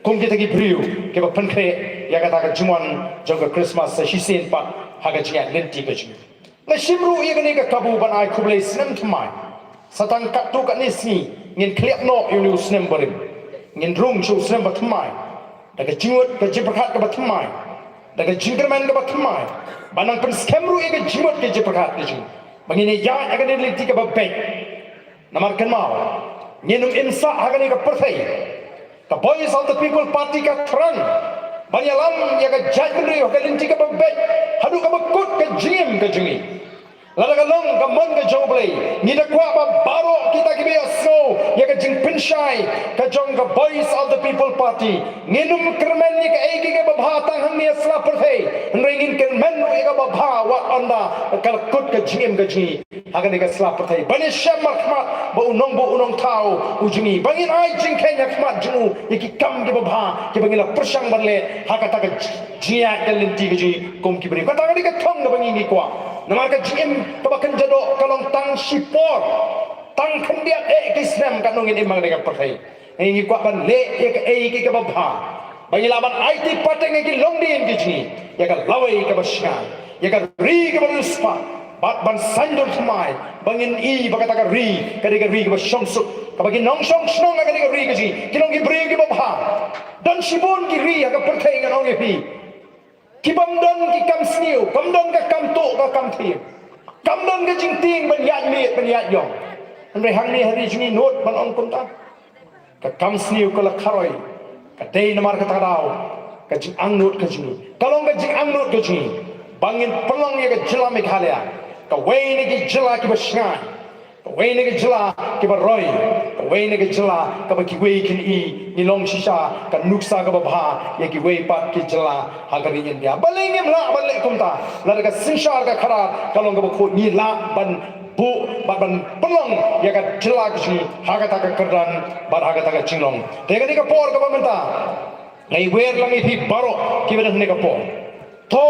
kum kita ki briew kiba pynkhreh ïa kata ka jingwan jong ka Christmas sa shisien pat ha ka jingïaid lynti ka jong ngi. Nga shim ruh ïa kane ka kabu ban ai khublei snem thymmai. Sa tang katto katne sngi ngin khlieh noh ïa une u snem barim. Ngin rung sha u snem bathymmai da ka jingmut ka jingpyrkhat kaba thymmai, da ka jingkyrmen kaba thymmai, ban nang pynskhem ruh ïa ka jingmut ka jingpyrkhat ka jong ngi ba ngin ïaid ha kane ka lynti kaba beit. Namar kynmaw, ngin ym im sah ha kane ka pyrthei. Ka Voice of the People Party ka thrang ban ïalam ïa ka jaitbynriew ha ka lynti kaba beit haduh kaba kut ka jingim ka jong ngi. Lada ka long ka mon ka jong U Blei, ngi da kwah ba baroh kita kiba ïohsngew ïa ka jingpynshai ka jong ka Voice of the People Party, ngin ym kyrmen ïa kaei kaei kaba bha tang hangne ha sla pyrthei, hynrei ngin kyrmen ruh ïa kaba bha wat ynda ka la kut ka jingim ka jong ngi ha kane ka sla pyrthei, ban ïashem markhmat bad u nongbuh u nongthaw u jong ngi, ba ngin ai jingkheiñ ha khmat jong u ïa ki kam kiba bha kiba ngi la pyrshang ban leh ha kata ka jingïaid ka lynti ka jong ngi kum ki briew. Kata ka dei ka thong kaba ngi ngi kwah. Namar ka jingim kaba kynja doh ka long tang shipor, tang khyndiat eh ki snem katno ngin im ha kane ka pyrthei. Ngi ngi kwah ban leh ïa kaei kaei kaba bha ba ngi lah ban aiti pateng ïa ki longdien ki jong ngi, ïa ka lawei kaba shngaiñ, ïa ka ri kaba riewspah, bad ban saiñdur thymmai ba ngin i ba kata ka ri ka dei ka ri kaba shongsuk, kaba ki nongshong shnong ha kane ka ri ka jong ngi ki long ki briew kiba bha. Don shibun ki ri ha ka pyrthei, ngan ong ïa phi, ki bym don ki kam sniew, kam don ka kam tuh ka kam thiem, kam don ka jingtieng ban ïaid miet ban ïaid ïong. Hynrei hangne ha ri jong ngi nud ban ong kumta. Ka kam sniew ka la kharoi. Ka dei namar kata ka daw ka jingangnud ka jong ngi, ka long ka jingangnud ka jong ngi ba ngin pynlong ïa ka jylla Meghalaya kawei na ki jylla kiba shngaiñ, kawei na ki jylla kiba roi, kawei na ki jylla kaba kiwei kin i, ngi long shisha ka nuksa kaba bha ïa kiwei pat ki jylla ha ka ri India. Balei ngim lah ban leh kumta? Lada ka synshar ka khadar ka long kaba khuid, ngi lah ban buh bad ban pynlong ïa ka jylla ka jong ngi ha kata ka kyrdan bad ha kata ka jinglong. Te kane ka por kaba mynta, nga ïawer lang ïa phi baroh kiba don ha kane ka por. To,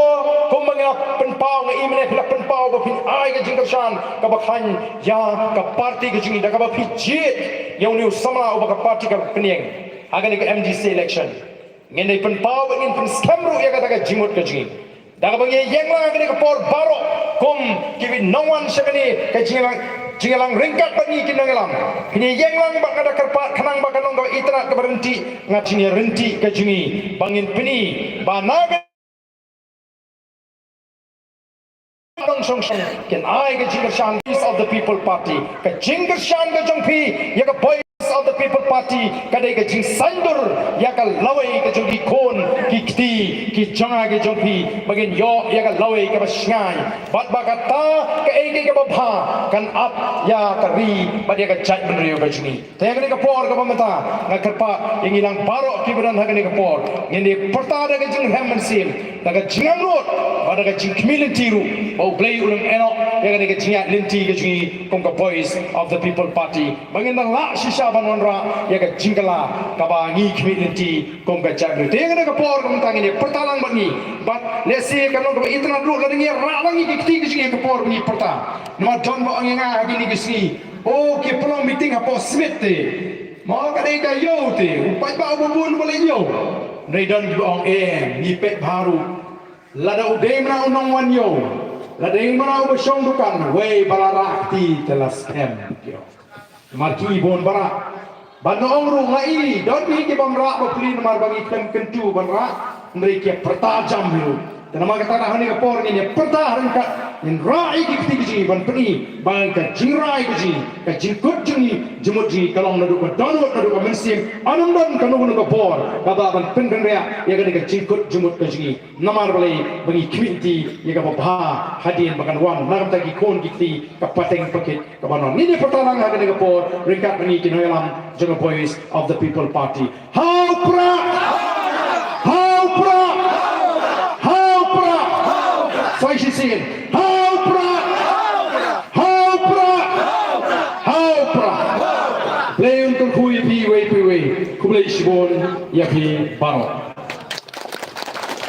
kumba nga pynpaw, nga i mynne phi la pynpaw ba phin ai ka jingkyrshan kaba khlaiñ ïa ka party ka jong ngi da kaba phi jied ïa une u samla uba ka party ka pynïeng ha kane ka M D C election. Ngin dei pynpaw ba ngin pynskhem ruh ïa kata ka jingmut ka jong ngi da kaba ngi ïeng lang ha kane ka por baroh kum ki nongwan sha kane ka jingïalang, jingïalang ryngkat bad ngi ki nongïalam. Ngi ïeng lang bad nga da kyrpad khnang ba ka long kaba itynnad kaba ryntih, nga jingïaryntih ka jong ngi ba ngin pyni ba na ka nongshong shnong kin ai ka jingkyrshan, Voice of the People Party. Ka jingkyrshan ka jong phi ïa ka Voice of the People Party ka dei ka jingsaiñdur ïa ka lawei ka jong ki khun ki kti ki jong nga ki jong phi ba ngin ïoh ïa ka lawei kaba shngaiñ bad ba kata kaei kaei kaba bha kan ap ïa ka ri bad ïa ka jaitbynriew ka jong ngi. Te ha kane ka por kaba mynta nga kyrpad ïa ngi lang baroh kiba don ha kane ka por, ngin ïa pyrta da ka jingrhem mynsiem, da ka jingangnud bad da ka jingkhmih lynti ruh ba U Blei un ïehnoh ïa kane ka jingïaid lynti ka jong ngi kum ka Voice of the People Party, ba ngin da lah shisha ban wanrah ïa ka jingkylla kaba ngi khmih lynti kum ka jaitbynriew. Te ha kane ka por kaba mynta ngin ïa pyrta lang bad ngi, bad lehse ka long kaba itynnad ruh lada ngi ïa rah lang ïa ki kti ka jong ngi ha ka por ba ngi pyrta. Namar don ba ong ïa nga ha kine ki sngi, o, ki pynlong meeting hapoh Smit te. Ma ka dei ka ïew te, u paidbah uba bun uba leit ïew. Hynrei don kiba ong em, ngi peit bha ruh. Lada u dei mynta u nongwan ïew, lada dei mynta uba shong dukan, wei ba la rah kti te la skhem ïew. Namar ki bun ba rah. Bad nga ong ruh nga i, don hi ki bym rah bapli namar ba ngi khlem kyntu ban rah, hynrei ki pyrta jam hi ruh. Te namar kata ha kane ka por ngin ïa pyrta ryngkat, ngin rah ïa ki kti ki jong ngi ban pyni ba ka jingrai ka jong ngi, ka jingkut jong ngi, jingmut jong ngi ka long naduh ka dohnud, naduh ka mynsiem, ym don kano kano ka bor kaba ban pynkynriah ïa kane ka jingkut jingmut ka jong ngi. Namar balei? Ba ngi khmih lynti ïa kaba bha hadien ba kan wan na ka bynta ki khun ki kti, ka pateng pakit kaba wan. Ngin ïa pyrta lang ha kane ka por ryngkat bad ngi ki nongïalam jong ka Voice of the People Party. Ha u Prah! Ha u Prah! Ha u Prah! Sa shisien. Ha u Prah! Ha u Prah! Ha u Prah! Blei un kyrkhu ïa phi iwei pa iwei. Khublei shibun ïa phi baroh.